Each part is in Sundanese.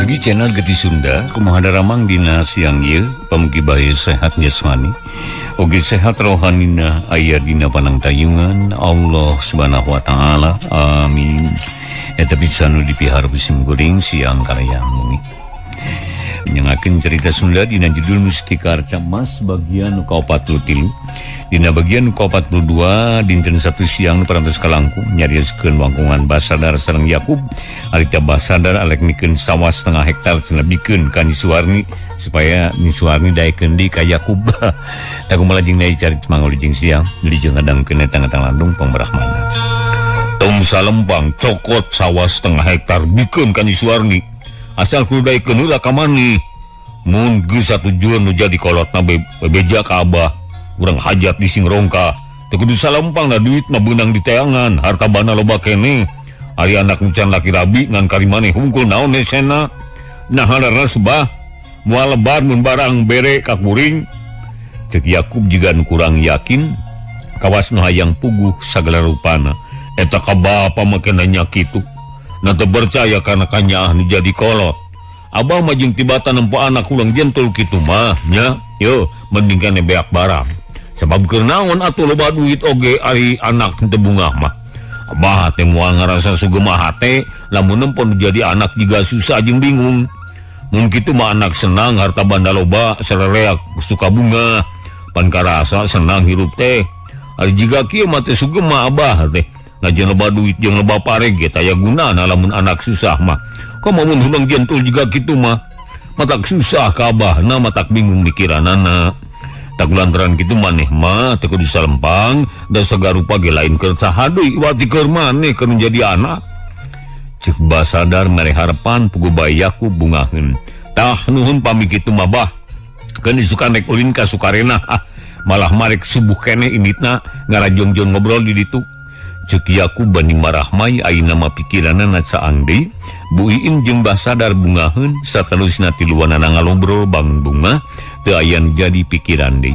Wargi channel Geti Sunda, kumaha daramang dina siang ieu? Pamugi bae sehat jasmani oge sehat rohanina, aya dina panangtayungan Allah Subhanahu wa taala, amin. Eta pisan nu dipiharep sim kuring siang kalayan wengi, nyengakeun cerita Sunda dina judul Mustika Arca Mas bagian ka-43. Dina bagian ka-42 dinten Sabtu siang nu parantos kalangkung nyarioskeun wangkungan Basadar sareng Yakub. Harita Basadar arek mikeun sawah setengah hektar cenah bikeun ka Nyi Suwarni supaya Nyi Suwarni daekeun deui ka Yakub. Tah, kumaha lajeng carita, mangga wilujeng siang, wilujeng ngadangkeun eta ngatang landung pangbarahmana. Tong salempang cokot sawah setengah hektar bikeun ka Nyi Suwarni, asal kudu daekeun heula ka maneh. Mun geus satujuan nu jadi kolotna, bebeja ka abah, urang hajat di Singrongka. Teu kudu salempang da duit mah beunang di teangan, harta banda loba keneh. Ari anak nu can laki rabi ngan kari maneh hungkul, naon hesena? Nah, leres, Bah, moal lebar mun barang bere ka kuring, cek Yakub jiga nu kurang yakin, kawas nu hayang puguh sagala rupana. Eta ka bapa mah nanya kitu na teu percaya kana kanyaah nu jadi kolot. Abah mah jeung tibatan nempo anak ulang jentul kitu mah nya. Yo, mending keneh beak barang, sebab keur naon atuh loba duit oge ari anak teu bungah mah? Abah teh moal ngarasa sugema hate lamun nempo nu jadi anak juga susah jeung bingung. Mun kitu mah anak senang, harta banda loba, sarereak suka bunga, pan karasa senang hirup teh. Ari jiga kieu mah teh sugema abah teh. Najan loba duit jeung loba pare ge taya gunana lamun anak susah mah. Komo mun hudang jentul jiga kitu mah, matak susah ka abahna, matak bingung mikiranana. Tak lantaran kitu maneh mah teu kudu salempang da sagarupa ge lain keur saha deui, wati keur maneh keur jadi anak, cek Basadar mere harapan. Puguh bae Yakub bungaheun. Tah, nuhun pami kitu mah, Bah. Keun isukan rek ulin ka Sukarena. Ah, malah marek subuh keneh inditna ngarajongjon ngobrol di ditu, cek Yakub bani marahmai. Ayeuna mah pikiranna caang deui. Bu Iin jeung Basadar bungaheun. Saterusna tiluanana ngalobrol bangun bunga, teu aya nu jadi pikiran deui.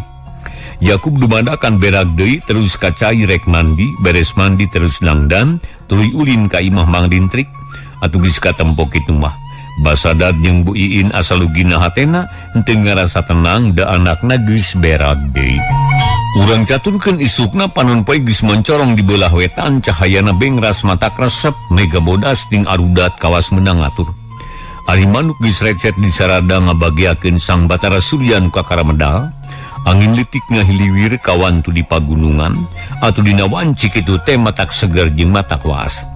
Yakub dumadakan berak deui, terus ka cai rek mandi. Beres mandi terus nangdan, tuluy ulin ka imah Mang Dintrik. Atuh geus katempo kitu mah, Basadar jeung Bu Iin asa lugina hatena, henteu ngarasa tenang da anakna geus berak deui. Urang caturkeun isukna, panon poe geus mencorong di belah wetan, cahayana bengras matak resep, mega bodas ting arudat kawas menang atur. Ari manuk geus recet di sarada ngabagiakeun Sang Batara Surya nu kakara medal. Angin leutik ngahiliwir kawantu di pagunungan. Atuh dina wanci kitu teh matak seger jeung matak waas.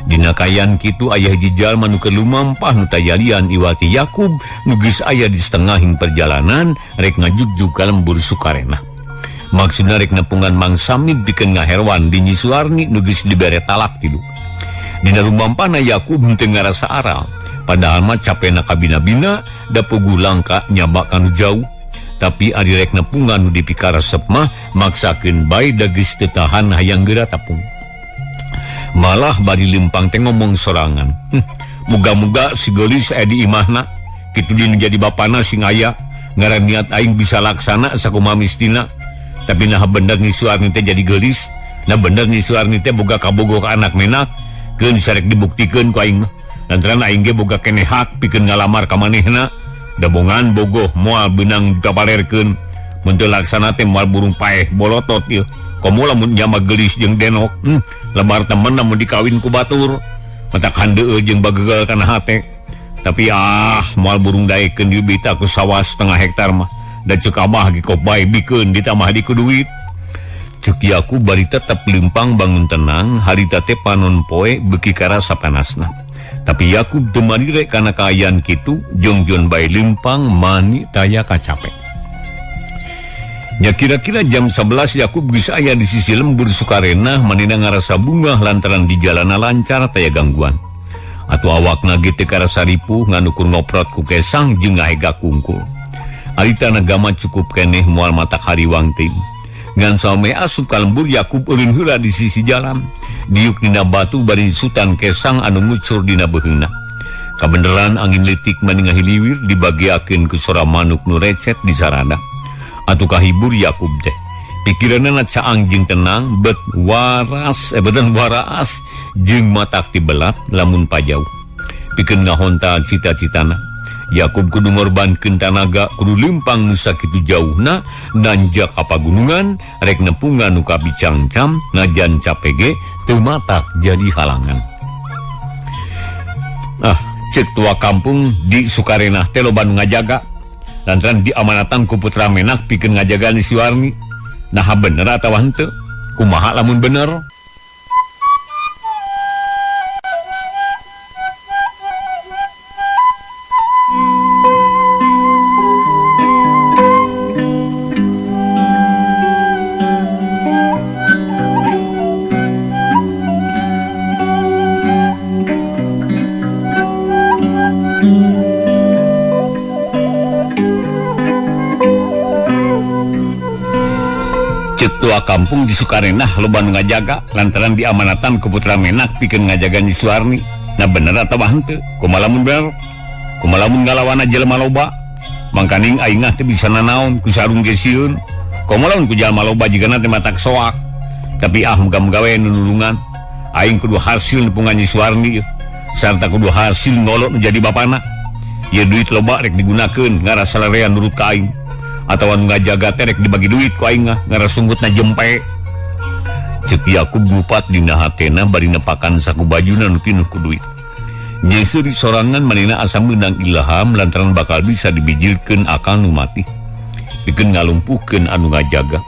Dina kaayaan kitu aya hiji jalma nu keur lumampah nu tayalian iwati Yakub nu geus aya di setengahing perjalanan rek ngajugjug ka lembur Sukarena. Maksudna rek nepungan Mang Samid pikeun ngaherwan di Nyi Suwarni nu geus dibere talak tilu. Dina lumampahna Yakub henteu ngarasa aral. Padahal mah capena kabina-bina da puguh langka nyabak kanu jauh. Tapi ari rek nepungan nu dipikaresep mah maksakeun bae da geus teu tahan hayang geura tapung. Malah bari lempang teh ngomong sorangan. Muga-muga si geulis aya di imahna. Kitu di nu jadi bapana sing aya. Ngaran niat aing bisa laksana sakumaha mistina. Tapi nah, bener Nyi Suwarni teh jadi geulis. Nah, bener Nyi Suwarni teh boga kabogoh ka anak menak. Keun sarek dibuktikeun ku aing mah. Lantaran aing ge boga keneh hak pikeun ngalamar ka manehna. Da bongan bogoh moal beunang dipapalerkeun. Mun teu laksana teh moal burung paeh bolotot ieu. Komo lamun nyama geulis jeung denok. Lebar temen lamun dikawin ku batur. Matak handeueul jeung bagegal kana hate. Tapi ah, moal burung daekeun dibita ku sawah setengah hektar mah. Da ceuk abah ge kop bae bikeun ditambah di ku duit, cek Yakub bari tetep lempang bangun tenang. Harita teh panon poe beuki karasa panasna. Tapi Yakub teu marire kana kaayaan kitu, jongjon bae lempang mani taya kacape. Nya, kira-kira jam 11 Yakub geus aya di sisi lembur Sukarena. Manehna ngarasa bungah lantaran di jalana lancar, taya gangguan. Atuh awakna ge teu karasa ripuh ngan ukur ngoprot ku kesang jeung ngahegak kungkul. Harita gama cukup keneh, moal matak hariwang teuing. Ngan samemeh asup ka lembur, Yakub eureun heula di sisi jalan. Diuk dina batu bari nyusutan kesang anu ngucur dina beuheungna. Kabeneran angin leutik mani ngahiliwir dibagiakeun ku sora manuk nu recet di sarada. Atuh kahibur Yakub teh. Pikiranna caang jeung tenang, bet waras, beten waraas jeung matak tibelat lamun pajauh. Pikeun ngahontal cita-citana. Yakub kudu ngorbankeun tanaga kudu lempang nu sakitu jauhna nanjak ka pagunungan rek nepungan nu kabicangcam najan capek ge teu matak jadi halangan. Ah, cek tua kampung di Sukarenah teh loba nu ngajaga lantaran diamanatan ku putra menak pikeun ngajaga Nyi Suwarni. Naha bener atawa henteu? Kumaha lamun bener? Tua kampung di Sukarenah loba nu ngajaga lantaran diamanatan ku putra menak pikeun ngajaga Nyi Suwarni. Nah bener atawa henteu? Kumaha lamun bener? Kumaha lamun ngalawana jelema loba? Mangkaning aing teh bisa nanaon ku sarung ge sieun. Kumaha lamun ku jalma loba jigana teh matak soak. Tapi ah muga-muga we nulungan. Aing kudu hasil nepungan Nyi Suwarni sarta kudu hasil ngolot nu jadi bapana. Ieu duit loba rek digunakeun ngarasa larea nurut ka aing. Atawa nu ngajaga teh rek dibagi duit ku aing mah ngarasungutna jempe. Ceuk Yakub ngupat dina hatena bari nepakan saku bajuna nu pinuh ku duit. Nyeuseuh sorangan manehna asa meunang ilham lantaran bakal bisa dibijilkeun akal nu mati. Pikeun ngalumpuhkeun anu ngajaga.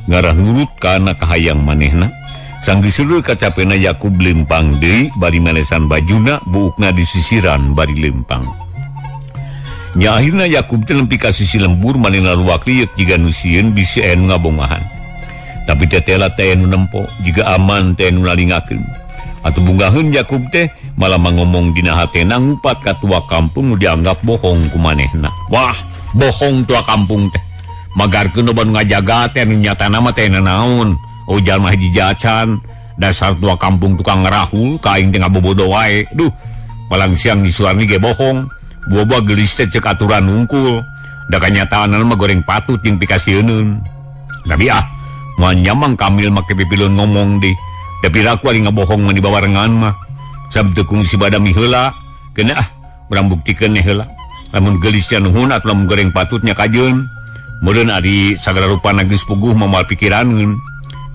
Ngarah nurut kana kahayang manehna. Sanggeus seuleuh kacapena Yakub lempang deui bari melesan bajuna buukna disisiran bari lempang. Nya akhirna Yakub teh nempi ka sisi lembur manehna ruak liuk jiga nu sieun bisi aya nu ngabongahan. Tapi tetela teh nu nempo jiga aman teh nu nalingakeun. Atuh bungaheun Yakub teh malah ngomong dina hatena ngupat ka tua kampung nu dianggap bohong ku manehna. Wah, bohong tua kampung teh. Magarkeun loba nu ngajaga teh nu nyatana mah teh nanaon. Oh jalma hiji jacan, dasar tua kampung tukang ngarahul ka aing teh ngabobodo wae. Duh, palang siang Nyi Suwarni ge bohong. Buah-buah gelis teh cek aturan wungkul. Da kanyataanna mah goreng patut jeung pikasieun. Tapi ah, moal nyamang Kamil make pipilun ngomong deui. Da piraku ari ngabohong mah dibabarengan mah. Sab teu kungsi badami heula. Keuna ah, urang buktikeun heula. Lamun gelis teh nuhun atuh lamun goreng patutnya kajeun. Meureun ari sagala rupana geus puguh mah moal pikiraneun.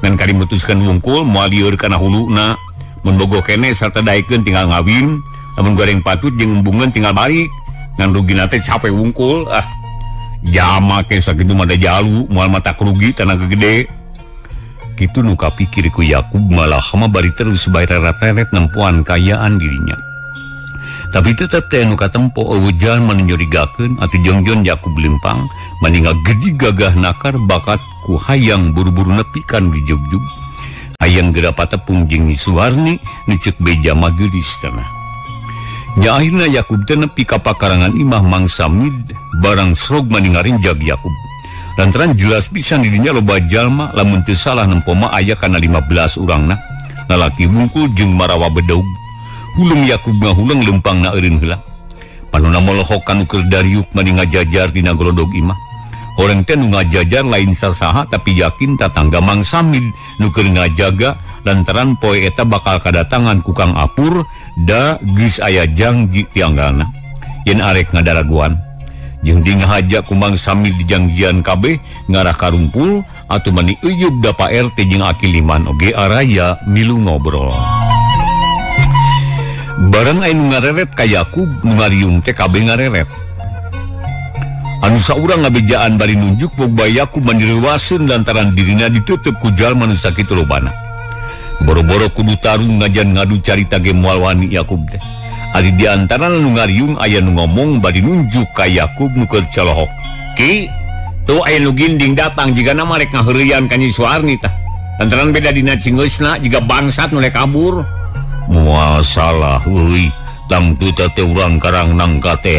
Ngan kari mutuskeun wungkul moal lieur kana huluna. Mun bogoh keneh sarta daekeun tinggal ngawin. Lamun goreng patut jeung embungeun tinggal balik. Ngan rugina teh capek wungkul ah jama ke sakitu mah da jalu moal mata rugi tanaga gede kitu nu kapikir ku Yakub malah mah bari terus bae reret nempuan kayaan dirinya. Tapi tetep teh nu katempo eueuh jalma nu nyurigakeun atuh jongjon Yakub lempang maninga gede gagah nakar bakat ku hayang buru-buru nepi kan dijugjug hayang geura patepung jeung Nyi Suwarni nu ceuk beja mah geulis tanah. Nya akhirna Yakub teh nepi ka pakarangan imah Mang Samid barang srog maningarin jag Yakub. Lantaran jelas pisan dirinya loba jalma lamun teu salah nempo mah aya kana 15 urangna. Lalaki wungkul jeung marawa bedog. Huleng Yakub ngahuleng lempangna eureun heula. Panona molohok kanu keur dariuk mani ngajajar dina golodog imah. Horeng teh nu ngajajar lain sasaha tapi yakin tatangga Mang Samid nu keur ngajaga lantaran poe eta bakal kadatangan ku Kang Apur da geus aya jangji tianggalna yen arek ngadaraguan. Jeung di ngahaja ku Mang Samid dijangjian kabeh ngarah karumpul atuh mani euyeup da Pak RT jeung Aki Liman oge araya milu ngobrol. Barang aya nu ngareret ka Yakub nu ngariung teh kabeh ngareret. Anu saurang ngabejaan bari nunjuk pogba Yakub mandireuwaseun lantaran dirina ditutup ku jalma nu sakitu lobana. Boro-boro kudu tarung ngajan ngadu carita ge moal wani Yakub teh. Ari di antara nu ngariung aya nu ngomong bari nunjuk ka Yakub nu keur colohok. Ki, tuh aya nu ginding datang jigana mah rek ngaheureuyan ka Nyi Suwarni tah. Lantaran beda dina cingeusna jiga bangsat nu rek kabur. Moal salah euy, tangtu teh urang karang nangka teh.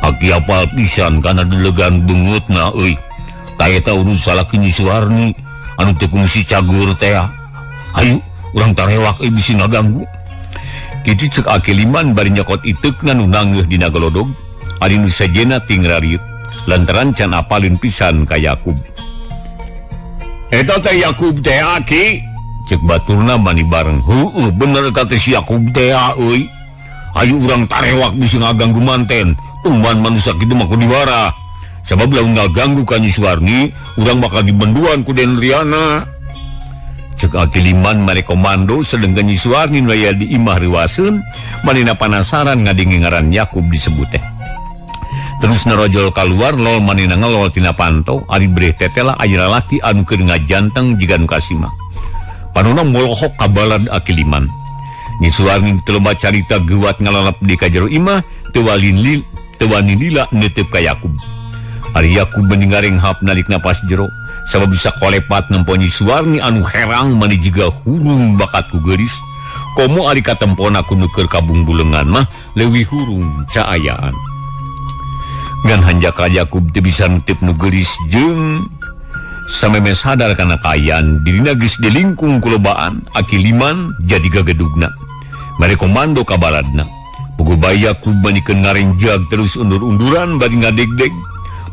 Aki apal pisan kana delegan beungeutna euy. Ta eta urus salah Nyi Suwarni anu teu kungsi cagur teh. Ayo urang tarewak euy bisi ngaganggu. Kitu ceuk Aki Liman bari nyokot iteukna nu nangeuh dina golodog. Ari nu sejenna ting rarieu lantaran can apalin pisan ka Yakub. Eta teh Yakub teh Aki, ceuk baturna mani bareng. Heueuh bener eta teh si Yakub teh euy. Ayo urang tarewak bisi ngaganggu manten. Tumban manusia kitu mah kudu diwarah. Sabab lamun ngaganggu ka Nyi Suwarni, urang bakal dibenduan ku Den Riana. Cek Aki Liman mare komando sedengkeun Nyi Suwarni nu aya di imah riwaseun, manehna panasaran ngadenge ngaran Yakub disebut teh. Terus narojol kaluar lol manehna ngelol tina panto, ari breh tetela aya lalaki anu keur ngajanteng jiga nu kasima. Panona molohok ka balad Aki Liman. Nyi Suwarni teu loba carita geuwat ngalalap di ka jero imah, teu wani lila neuteup ka Yakub. Ari Yakub meni ngarenghap narik napas jero, sabab bisa kolepat nempo Nyi Suwarni anu herang mani jiga hurung bakat ku geulis. Komo ari katempona ku nu keur kabungbulengan mah leuwih hurung caayaan. Ngan hanjakal Yakub teu bisa nutip nu geulis jeung sameme sadar kana kaayaan dirina geus dilingkung ku lobaan Aki Liman jadi gagedugna. Mere komando ka baladna. Puguh bae Yakub manikeun ngarenjag terus undur-unduran bari ngadegdeg.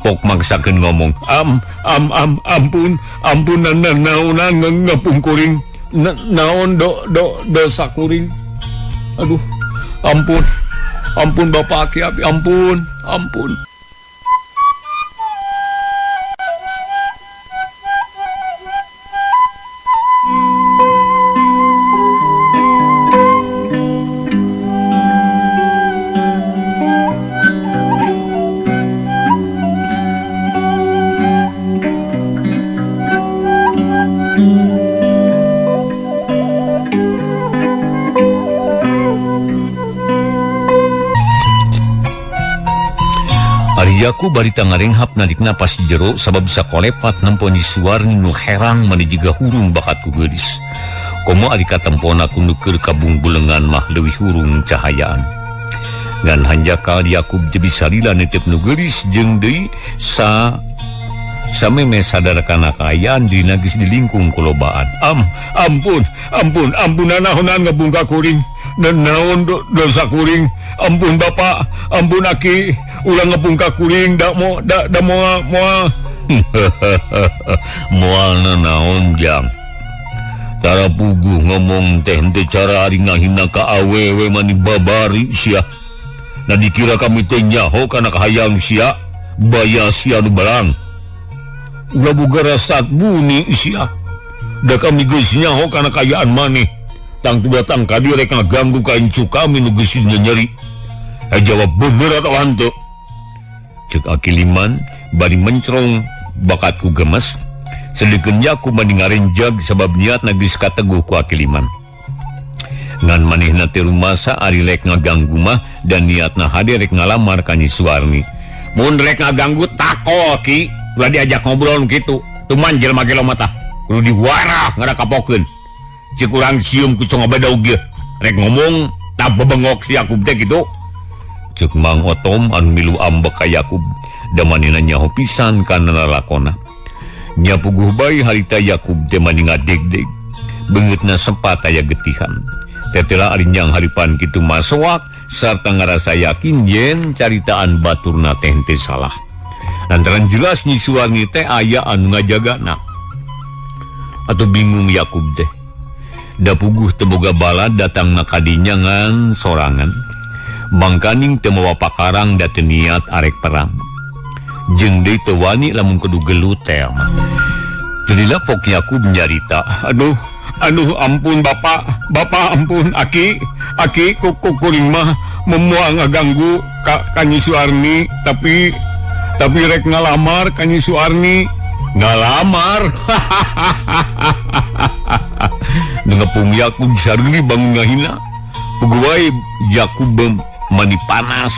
Pok maksakeun ngomong, am am am ampun ampun naonan ngepung kuring naon do do dosa kuring. Aduh, ampun ampun Bapak Aki Abi, ampun ampun. Yakub bari tangarenghap narik napas jero sabab sakolepat nempo Nyi Suwarni nu herang mani jiga hurung bakat ku geulis. Komo ari katempona ku nu keur kabungbulengan mah leuwih hurung cahayaan. Ngan hanjakal Yakub teu bisa lila nitip nu geulis jeung deui sa sameme sadar kana kaayaan dirina geus dilingkung ku lobaan. Am ampun ampun ampun naonan ngebungka kuring. Naon dosa kuring, ampun Bapak, ampun Aki, ulah ngebungka kuring, dak mo dak da moal moal. Moal naon jang. Tara puguh ngomong teh henteu cara ari ngahina ka awewe mani babari sia. Nah dikira kami teh nyaho kana kahayang sia, baya sia nu balang. Ulah boga rasa buni sia. Da kami geus nyaho kana kaayaan maneh. Tangtu datang ka dieu rek ngaganggu ka incu kami nu geus nyeri. Jawab bener atau henteu? Cek Aki Liman bari mencrong bakatku gemes. Sedeukeun Yakub mani ngarenjag sabab niatna geus kateguh ku Aki Liman. Ngan manehna teh rumasa ari rek ngaganggu mah dan niatna hade rek ngalamar ka Nyi Suwarni. Mun rek ngaganggu tako Ki, ulah diajak ngobrol kitu. Tuman jelema gelo mah tah kudu diwarah ngarakapokeun. Cik urang sium ku cong badog ge. Rek ngomong tak bebengok si Yakub teh kitu. Cek Mang Otom anu milu ambek ka Yakub da manehna nyaho pisan kana lalakona. Nya puguh bae harita Yakub teh mani ngadegdeg. Beungeutna sempat aya getihan. Tetela ari nyang haripan kitu masoak sarta ngarasa yakin yen caritaan baturna teh henteu salah. Lantaran jelas Nyi Suwarni teh aya anu ngajagana. Atuh bingung Yakub teh. Da puguh teu boga balad datangna ka dinya ngan sorangan. Mangkaning teu mawa pakarang da teu niat arek perang. Jeung deui teu wani lamun kudu gelut teh mah. Jadilah pok Yakub nyarita, aduh, aduh ampun Bapak, Bapak ampun Aki, Aki kuku kuring mah memoal ngaganggu ka Nyi Suwarni, tapi rek ngalamar ka Nyi Suwarni. Ngalamar. Ngepung Yakub sarili bangun ngahina. Puguh Yakub mani panas.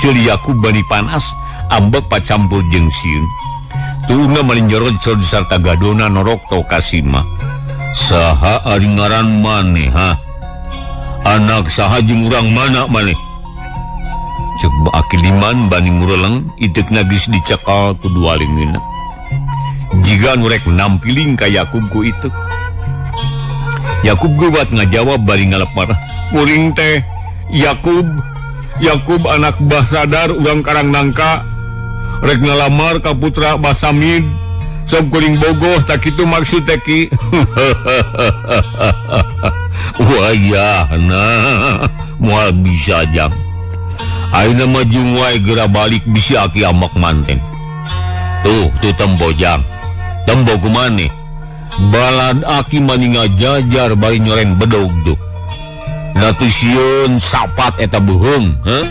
Ceuli Yakub mani panas, ambek pacampur jeung sieun. Tuungna mani nyorod-sorod sarta gadona norok to kasima. Saha ari ngaran maneh ha? Anak saha jeung urang mana maneh? Cek Aki Liman bani ngureleng iteukna geus dicekal ku dua leungeunna. Jiga nu rek nampiling ka Yakub ku iteuk. Yakub geuwat ngajawab bari ngalepar. Kuring teh Yakub, Yakub anak Bah Sadar urang Karang Nangka. Rek ngalamar ka putra Bah Samid. Sob kuring bogoh tak kitu maksud teh ki. Wayahna moal bisa jang. Ayeuna mah jung wae geura balik bisi aki amak manten. Tuh, tuh tembo jang. Tembo kumaneh? Balad aki mani ngajajar bari nyoren bedog tuh. Natu sieun sapat eta beuheung, heuh?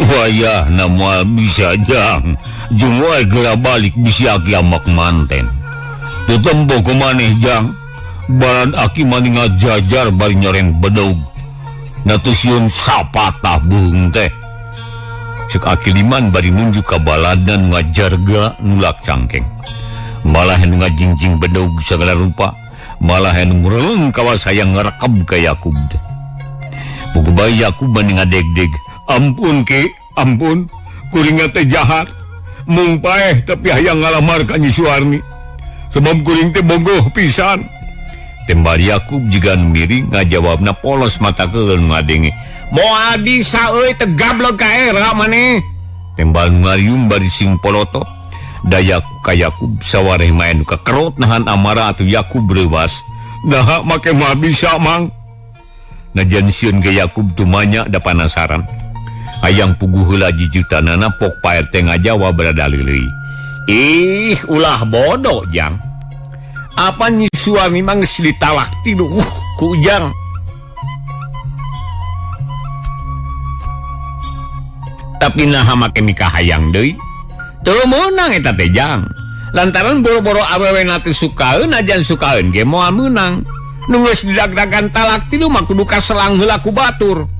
Wayahna moal bisa jang. Jung wae geura balik bisi aki amak manten. Teu tembo kumaneh jang. Balad aki mani ngajajar bari nyoren bedog. Natu sieun sapatah beuheung teh. Cek aki liman bari nunjuk ka baladan ngajarga nulak cangkeng. Malah nu ngajingjing bedog sagala rupa, malah nu ngureleng kawas hayang ngarekeb ka Yakub teh. Puguh bae Yakub bani ngadegdeg. Ampun ki, ampun, kuring teh jahat. Mung paeh tapi hayang ngalamar ka Nyi Suwarni. Sebab kuring teh bogoh pisan. Tembal Yakub jiga nu miring ngajawabna polos mata keun ngadenge. Moal bisa euy teu gablek ka era maneh. Tembal nu ngariung bari sing polotot. Da ka Yakub sawareh maen kakerot nahan amara atuh Yakub reuwas. Naha make moal bisa mang. Najan sieun ge Yakub tumanya da panasaran. Hayang puguh heula jijutanana pok Pak RT ngajawab rada leuleuy. Ih, ulah bodoh jang. Apa Nyi Suwarni mah geus ditalak tilu ku Ujang. Tapi naha make nikah hayang deui? Teu meunang eta teh jang. Lantaran boro-boro awewe na teh sukaeun ajan sukaeun ge moal meunang. Nu geus didagdagan talak tilu mah kudu kaselang heula ku batur.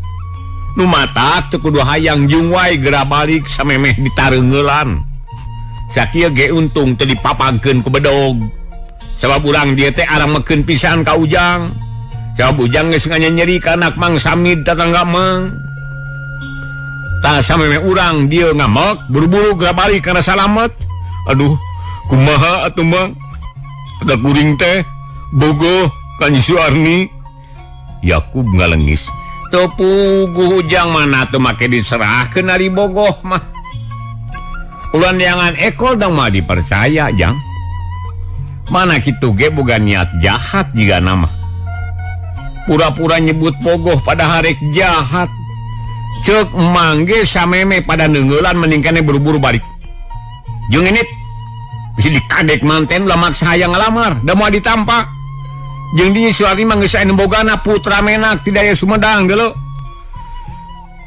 Nu matak teu kudu hayang jung wae geura balik samemeh ditareungeulan. Sakieu ge untung teu dipapagkeun ku bedog. Sabab urang dieu teh aramekeun pisan ka Ujang. Sabab Ujang geus nganyeri ka anak Mang Samid tatangga Mang. Tah samemeh urang dieu ngamek buru-buru geura balik kana salamet. Aduh, kumaha atuh Mang? Da kuring teh bogoh ka Nyi Suwarni. Yakub ngalengis. Teu puguh Ujang mana teu make diserahkeun ari bogoh mah. Ulah neangan ekol dang mah dipercaya jang. Mana kitu ge boga niat jahat jiga nama. Pura-pura nyebut bogoh pada harek jahat. Ceuk emang ge sameme pada neungeulan mending kene buru-buru balik. Jeung ini bisi dikadek manten ulah maksa hayang ngalamar, da moal ditampa. Jeung di Suwarni mah geus aya nu bogana putra menak ti daya Sumedang deuleu.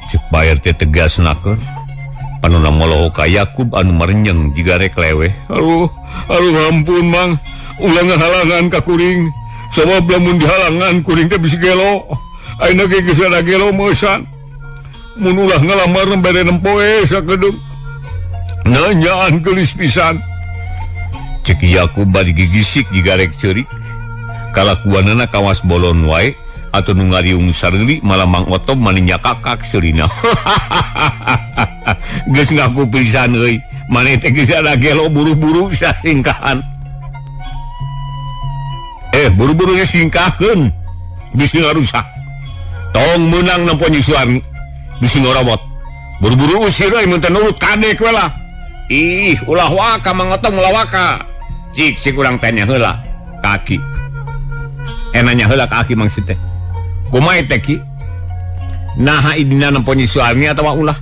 Ceuk Pak RT tegas naker. Panona moloho ka Yakub anu marenyeng jiga rek leweh. Aduh, aduh ampun Mang, ulah ngahalangan ka kuring. Sabab lamun dihalangan kuring teh bisi gelo. Ayeuna ge geus ada gelo meusan. Mun ulah ngalamar bere nempoe sakedeung. Nanyaan geulis pisan. Ceuk Yakub bari gigisik jiga rek ceurik. Kalakuanana kawas bolon wae atau nu ngariung sareuli malah Mang Otom mani nyakakak seurina. Geus ngaku pisan euy. Maneh teh geus ada gelo buru-buru sasingkahan. Buru-buru ge singkahkeun. Bisi ngarusak. Tong meunang nempo Nyi Suwarni. Bisi ngorobot. Buru-buru usir euy mun teu nurut kadek we lah. Ih, ulah waka Mang Otom ulah waka. Cik cik urang teh nya heula kaki. Enanya heula ka aki maksud teh. Kumaha teh ki? Naha idina nempo Nyi Suwarni atawa ulah?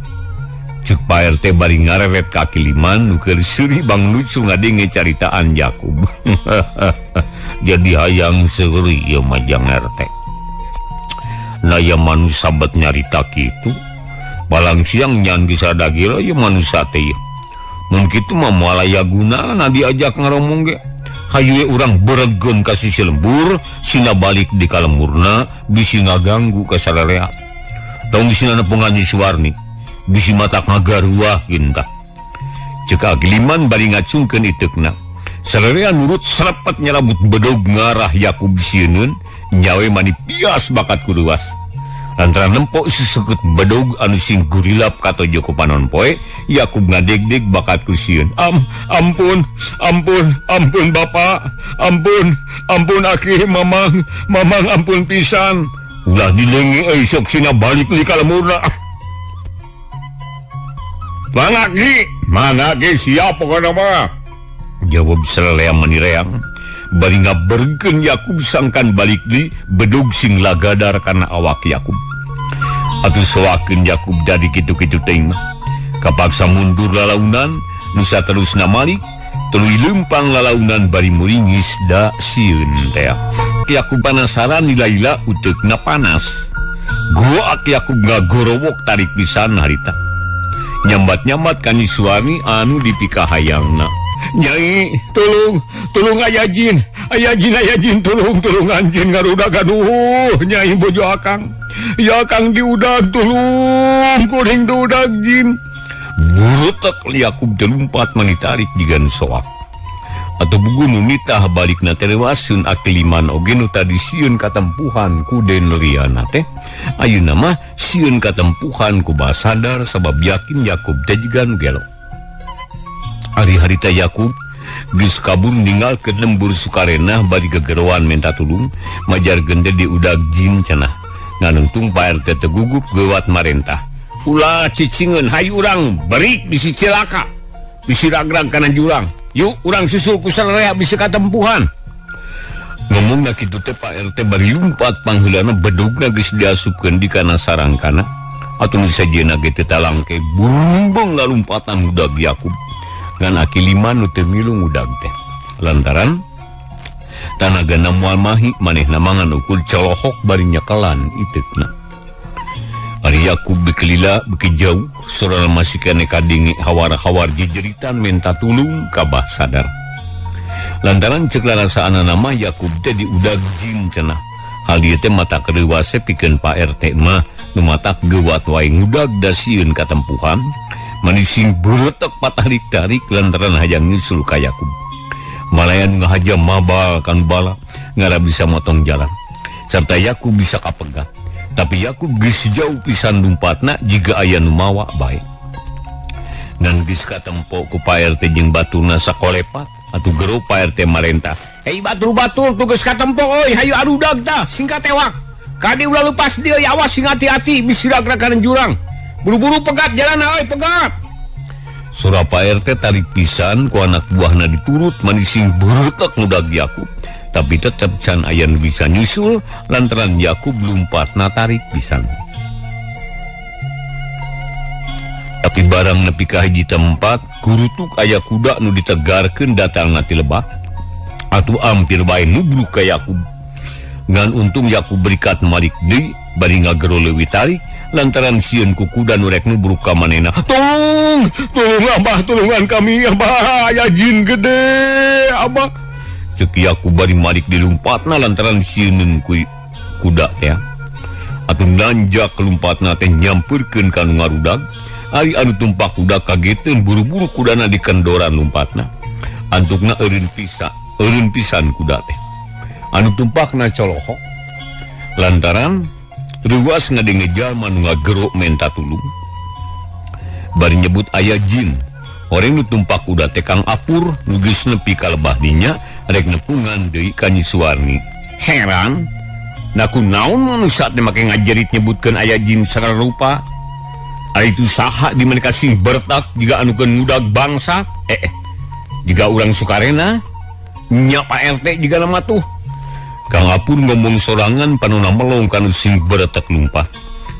Ceuk Pak RT bari ngareret ka Aki Liman nu keur seuri bang lucu ngadenge caritaan Yakub. Jadi hayang seuri ieu mah jang RT. Nah ya manusa bet nyarita kitu. Balang siang nyan geus ada gila ieu manusa teh ieu. Mun kitu mah moal aya gunana diajak ngaromong ge. Hayu we urang beregeun ka sisi lembur, sina balik di kalemurna bisi ngaganggu ka sararea. Tong sina nepungan Nyi Suwarni, bisi matak ngagaruah gintah. Ceuk Aki Liman bari ngacungkeun iteukna. Sararea nurut serepet nyerabut bedog ngarah Yakub sieun nyawe mani pias bakat ku luas. Lantaran nempok seseket bedog anu sing gurilap katojo ku panon poe, Yakub ngadegdeg bakat ku sieun. Ampun, ampun, ampun bapak, ampun, ampun aki mamang, mamang ampun pisan. Ulah dilengi euy sok sina balik li ka lemurna. Mangaki, mangaki siap pokona mah. Jawab Sararea manireang bari ngabergeun Yakub sangkan balik di bedog sing lagadar kana awak Yakub. Atuh soakeun Yakub dari kitu-kitu teh mah. Kapaksa mundur lalaunan nu saterusna malik tuluy leumpang lalaunan bari muringis da sieun teh. Yakub panasaran lila-lila uteukna panas. Goak Yakub ngagorowok tarik pisan harita. Nyambat-nyambat ka Nyi Suwarni anu dipikahayangna. Nyai, tolong, tolong aya jin, aya jin, aya jin, tolong, tolong anjin ngarudag aduh, nyai bojo akang. Ya akang diudag, tolong, kuring diudag jin. Burutek Yakub telumpat manitarik jigan soak. Atau bugu nu nitah balikna terewaseun akiliman oge nu tadi sieun katempuhan ku Den Riana teh. Ayeuna mah sieun katempuhan ku basadar sabab yakin Yakub teh jigan gelo. Ari harita Yakub geus kabur ninggalkeun lembur Sukarena bari gegeroan minta tulung majar gende diudag jin cenah. Ngan untung Pak RT teu gugup geuwat marentah. Ulah cicingeun hayu urang berik bisi cilaka. Bisi ragrag kana jurang. Yuk urang susul ku sararea bisi katempuhan. Ngomongna kitu teh Pak RT bari lumpat pangheulana bedugna geus diasupkeun di kana sarangkana. Atuh nu sajieuna ge teu talangke bumbung lalumpatan udag Yakub. Ngan aki lima nu teu milu ngudag teh. Lantaran tanagana moal mahi manehna mangan ukur colohok bari nyekelan iteukna. Ari Yakub beuki lila beuki jauh sorana masih keneh kadenge hawar-hawar jejeritan menta tulung ka Bah Sadar. Lantaran ceuk lalasaanana mah Yakub teh diudag jin cenah. Hal ieu teh mata kedewase pikeun Pak RT mah nu matak geuwat wae ngudag da sieun katempuhan. Manising beretek patahrik-tarik lantaran hayang nyusul ka Yakub. Malayan ngahaja mabal kan bala ngara bisa motong jalan. Serta Yakub bisa kapegat. Tapi Yakub geus jauh pisan lumpatna jiga aya nu mawa bae. Ngan geus katempo ku Pak RT jeung baturna sakolepat atuh gero Pak RT marentah. Hei batur-batur tuh geus katempo euy hayu arudag tah singkat tewak. Kadi ulah lepas deui awas sing hati-hati bisi ragrag jurang. Buru-buru pegat jalan oi pegat. Sora Pak RT tarik pisan ku anak buahna diturut manising beretek ngudag Yakub. Tapi tetep can aya nu bisa nyusul lantaran Yakub lumpatna tarik pisan. Tapi barang nepi ka hiji tempat kurutuk aya kuda nu ditegarkeun datangna ti lebak. Atuh ampir bae nubruk ka Yakub. Ngan untung Yakub berikat malik deui bari ngagero leuwih tarik lantaran sieun ku kuda nu rek nubruk ka manehna. Tolong, tolong abah, tulungan kami abah, aya jin gede abah. Ceuk Yakub bari malik dilumpatna lantaran sieun ku kuda teh. Atuh nanjak lumpatna teh nyampeurkeun ka nu ngarudag. Ari anu tumpak kuda kageteun buru-buru kudana dikendoran lumpatna. Antukna eureun pisan, eureun pisan kuda teh. Anu tumpakna colohok lantaran ruas ngadenge jalma nu ngagero menta tulung. Bari nyebut aya jin. Oreng nu tumpak kuda teh Kang Apur nu geus nepi ka lebah dinya rek nepungan deui ka Nyi Suwarni. Heran, da ku naon manusia teh make ngajerit nyebutkeun aya jin sarupa. Ari itu saha di mereka sing bertak jiga anu keun ngudag bangsa. Jiga urang Sukarena nya Pak RT jiga nama tuh. Kang Apur ngomong sorangan panona melong kanu sing beretek lumpah.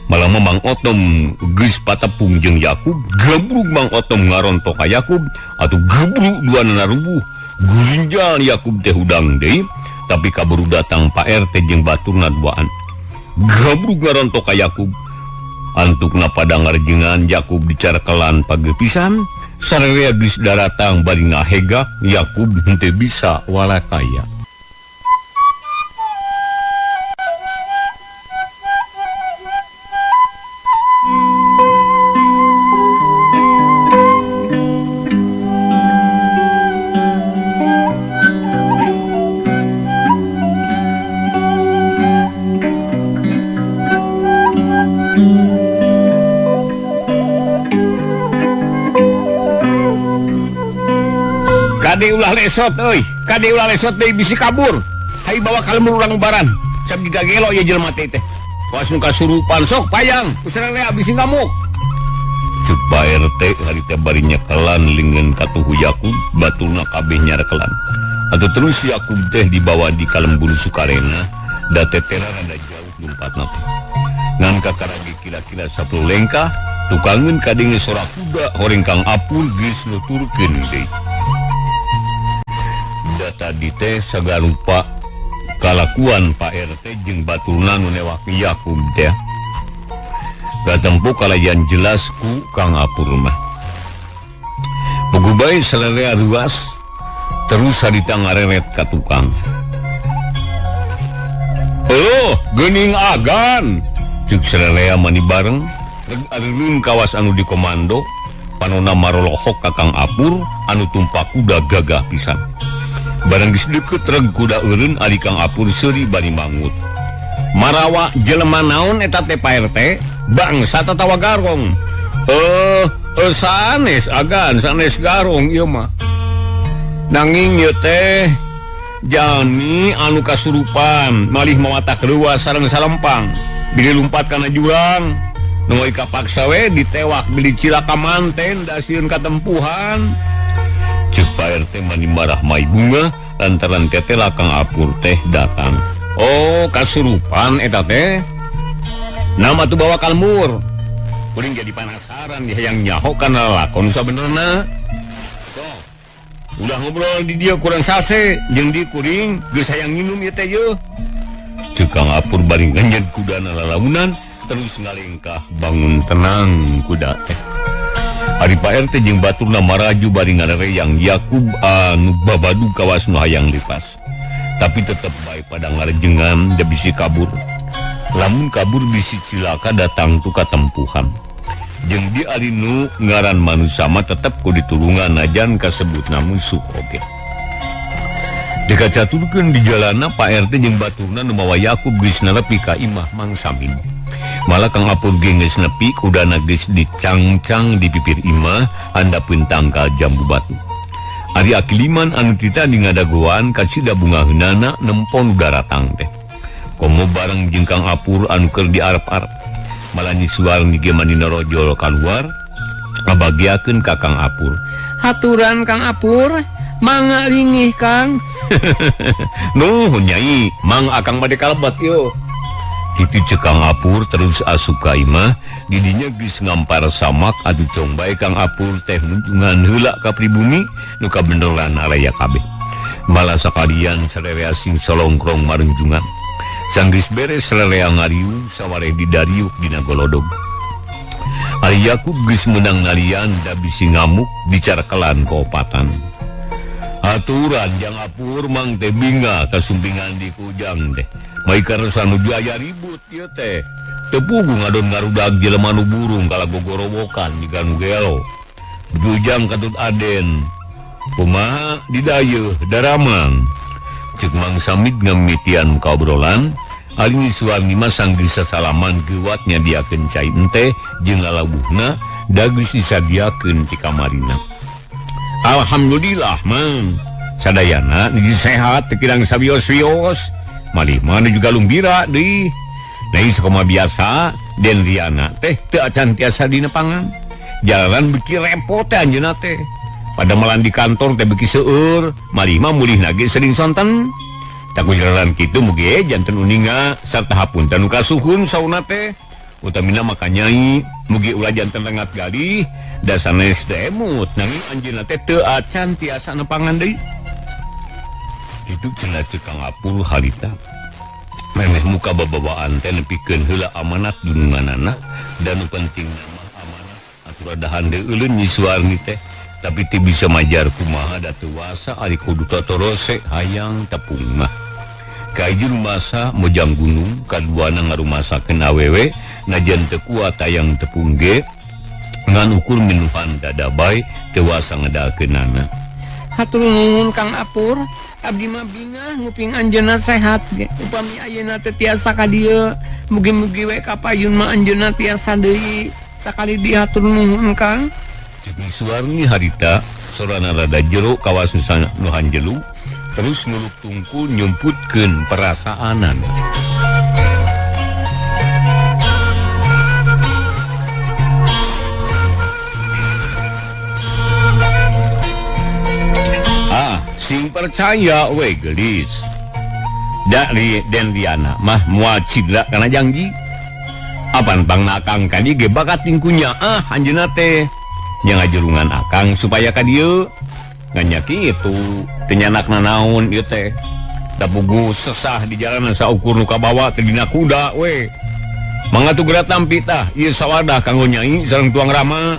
Malah Mang Otom geus patepung jeung Yakub, gebrug Mang Otom ngarontok ka Yakub, atuh gebrug duanana rubuh. Gurinjal Yakub teh hudang deui, tapi kaburu datang Pak RT jeung baturna duaan. Gebrug ngarontok ka Yakub. Antukna pada ngarjengan Yakub dicarkelan pagepisan, sararea geus daratang bari ngahegak Yakub henteu bisa walakaya. Kade ulah lesot euy, kade ulah lesot deui bisi kabur. Hayu bawa ka lembur urang ubaran. Sam digagelo ieu jelema teh teh. Kawas nu kasurupan sok payang, ku sararea bisi ngamuk. Cek Pak RT harita bari nyekelan lingeun katuhu Yakub, baturna kabeh nyarekelan. Atuh terus Yakub teh dibawa di kalembur Sukarena, da tetera rada jauh lumpatna teh. Ngan kakarage kira-kira 10 lengkah, tukangeun kadenge sora kuda horeng Kang Apur geus nuturkeun deui. Da tadi teh sagarupa kalakuan Pak RT jeung baturna nu newak Yakub teh. Katempo kalayan jelas ku Kang Apur mah. Puguh bae salarea ruas terus harita ngareret ka tukang. Oh, geuning agan. Cek salarea mani bareng reg areun kawas anu dikomando panona marolohok ka Kang Apur anu tumpak kuda gagah pisan. Barang geus deukeut reg kuda eureun ari Kang Apur seuri bari mangut. Marawa jelema naon eta teh Pak RT? Bangsa tatawa garong. Sanes agan sanes garong ieu mah. Nanging ieu teh jalmi anu kasurupan malih mawatak leuwas sareng salempang. Bilih lumpat kana jurang, nu kapaksa we ditewak bilih cilaka manten da sieun katempuhan. Ceuk Pak RT mani marah mai bunga lantaran tetela Kang Apur teh datang. Oh, kasurupan eta teh. Nama tuh bawa kalmur. Kuring jadi penasaran dia yang nyaho kana lakon sabenerna. Tuh. Udah ngobrol di dia kurang sase jeung di kuring geus hayang nginum ieu teh yeuh. Ceuk Kang Apur bari nganjed kudana lalaunan terus ngalengkah bangun tenang kuda teh. Ari Pak RT jeung baturna maraju bari ngarereyang Yakub anu babadu kawas nu hayang lepas. Tapi tetep bae pada ngarejengan da bisi kabur. Lamun kabur bisi cilaka datang tu katempuhan. Jeung di ari nu ngaran manusia mah tetep ku ditulungan najan kasebutna musuh oge. Dikacaturkeun di jalana Pak RT jeung baturna nu mawa Yakub geus nepi ka imah Mang Samin. Malah Kang Apur ge geus nepi kudana geus dicangcang di pipir imah handapeun tangkal jambu batu. Ari Akiliman anu tita di ngadagoan kacida bungaheunana nempon daratang teh. Komo bareng jeung Kang Apur anu keur diarep-arep. Malah Nyi Suwarni ge mani narojol kaluar ngabagiakeun ka Kang Apur. Haturan Kang Apur, mangga lingih Kang. Nuhun Nyai, mang akang bade kalebet yo. Kitu ceuk Kang Apur terus asup ka imah, didinya geus ngampar samak atuh cong bae Kang Apur teh munjungan heula ka pribumi nu kabeneran araya kabeh. Malah sakalian sararea sing solongkrong marunjungan. Sanggeus beres sararea ngariung sawareh didariuk dina golodog. Ari Yakub geus meunang nalian da bisi ngamuk dicarkelan kaopatan. Aturan jang Apur mang teh binga kasumpingan di kujang teh. Mai karesa nuju aya ribut ieu teh. Teu puguh ngadon ngarudag jelema nu burung kala gogorowokan jiga nu gelo. Bujang katut Aden. Kumaha didayeuh daramang. Ceuk Mang Samid ngamitian kaobrolan, ari Nyi Suwarni mah sanggeus sasalaman geuwat nyadiakeun cai enteh jeung lalabuhna da geus disadiakeun ti kamarina. Alhamdulillah Mang, sadayana nuju sehat teu kirang sawios-wios. Malih mah nu juga lumbira deui. Deui sakumaha biasa Den Riana teh teu acan tiasa dinepangan. Jalan beuki repot teh anjeunna teh. Pada malan di kantor teh beuki seueur, malih mah mulihna ge sering sonten. Takujaran kitu mugi janten uninga sarta hapunten nu kasuhun sauna teh. Utamina maka nyai mugi ulah janten rengat galih da sanes teh emut nanging anjeunna teh teu acan tiasa nepangan deui. Kitu cenah ceuk Kang Apur harita. Memeh muka babawaan teh nepikeun heula amanat dununganana dan nu penting mah amanat atuh radahan deui euleun Nyi Suwarni teh. Tapi teu bisa majar kumaha da teu wasa ari kudu totorose hayang tepung mah. Kahiji rumasa mojang gunung kaduana ngarumasakeun awewe najan teu kuat hayang tepung ge ngan ukur minuhan dada bae teu wasa ngedalkeunana. Hatur nuhun Kang Apur, abdi mah bingah nguping anjeunna sehat ge. Upami ayeuna teh tiasa ka dieu, mugi-mugi we kapayun mah anjeunna tiasa deui. Sakali dihatur nuhun Kang. Cek Nyi Suwarni harita Sorana rada jero kawas nu hanjelu terus nuluk tungkul nyumputkeun perasaanan. Ah, sing percaya we gelis. Dari Den Liana mah moal cidra kana janji. Apan pangna akang ka dieu ge bakat tingkunya ah anjeunna teh nya ngajurungan akang supaya ka dieu. Ngan nya kitu teu nyanakna naon ieu teh. Da puguh sesah di jalanan saukur nu kabawa teh dina kuda we. Mangga tuh geura tampi tah ieu sawadah kanggo nyai sareng tuang rama.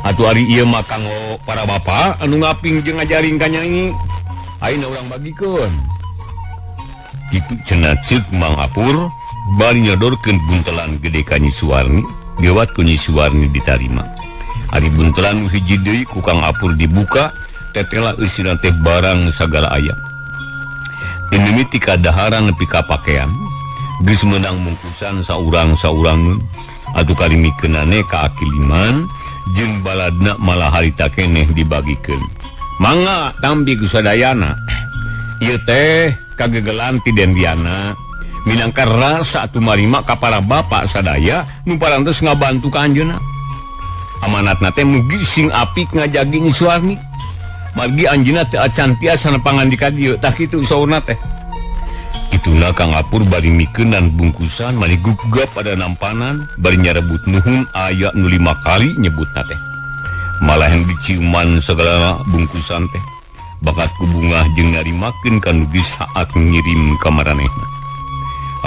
Atuh ari ieu mah kanggo para bapa anu ngaping jeung ngajaring ka nyai. Ayeuna urang bagikeun. Kitu cenah ceuk Mang Apur bari nyodorkeun buntelan gede ka Nyi Suwarni, gewat ku Nyi Suwarni ditarima. Ari buntelan hiji deui ku Kang Apur dibuka, tetela eusina teh barang sagala aya. Mimiti kadaharan nepi ka pakean, geus meunang mungkusan saurang-saurangeun. Atuh karimikeunane ka Aki Liman jeung baladna malah harita keneh dibagikeun. Mangga tampi ku sadayana. Ieu teh kagegelan ti Den Liana minangka rasa atuh marima ka para bapa sadaya nu parantos ngabantu ka anjeunna. Amanatna teh mugi sing apik ngajagi Nyi Suwarni. Margi anjeunna teu acan tiasa nepangan di ka dieu tah kitu saurna teh. Kituna Kang Apur bari mikeunan bungkusan mani gugap pada nampanan bari nyarebut nuhun aya nu 5 kali nyebutna teh. Malahan diciuman segala bungkusan teh. Bakat ku bungah jeung narimakeun ka nu geus saat ngirim ka maranehna.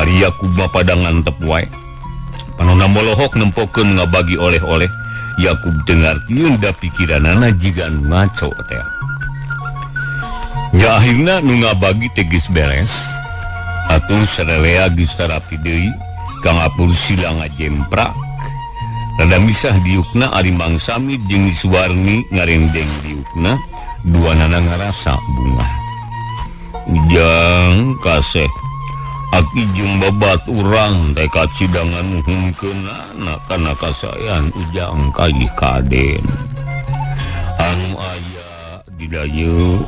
Ari Yakub mah padangan tep wae. Panona molohok nempokeun ngabagi oleh-oleh. Yakub teu ngartieun da pikiranana jiga nu ngaco teh. Nya akhirna nu ngabagi teh geus beres. Atuh sarelea geus tarapi deui, Kang Apur sila ngajemprak. Rada misah diukna ari Mang Samid jeung Nyi Suwarni ngarendeng diukna. Dua nana ngarasa bungah. Ujang kaseh aki jeung babat urang teh kacidangan nuhunkeunana kana kasayan ujang kayih kaden. Anu aya di dieu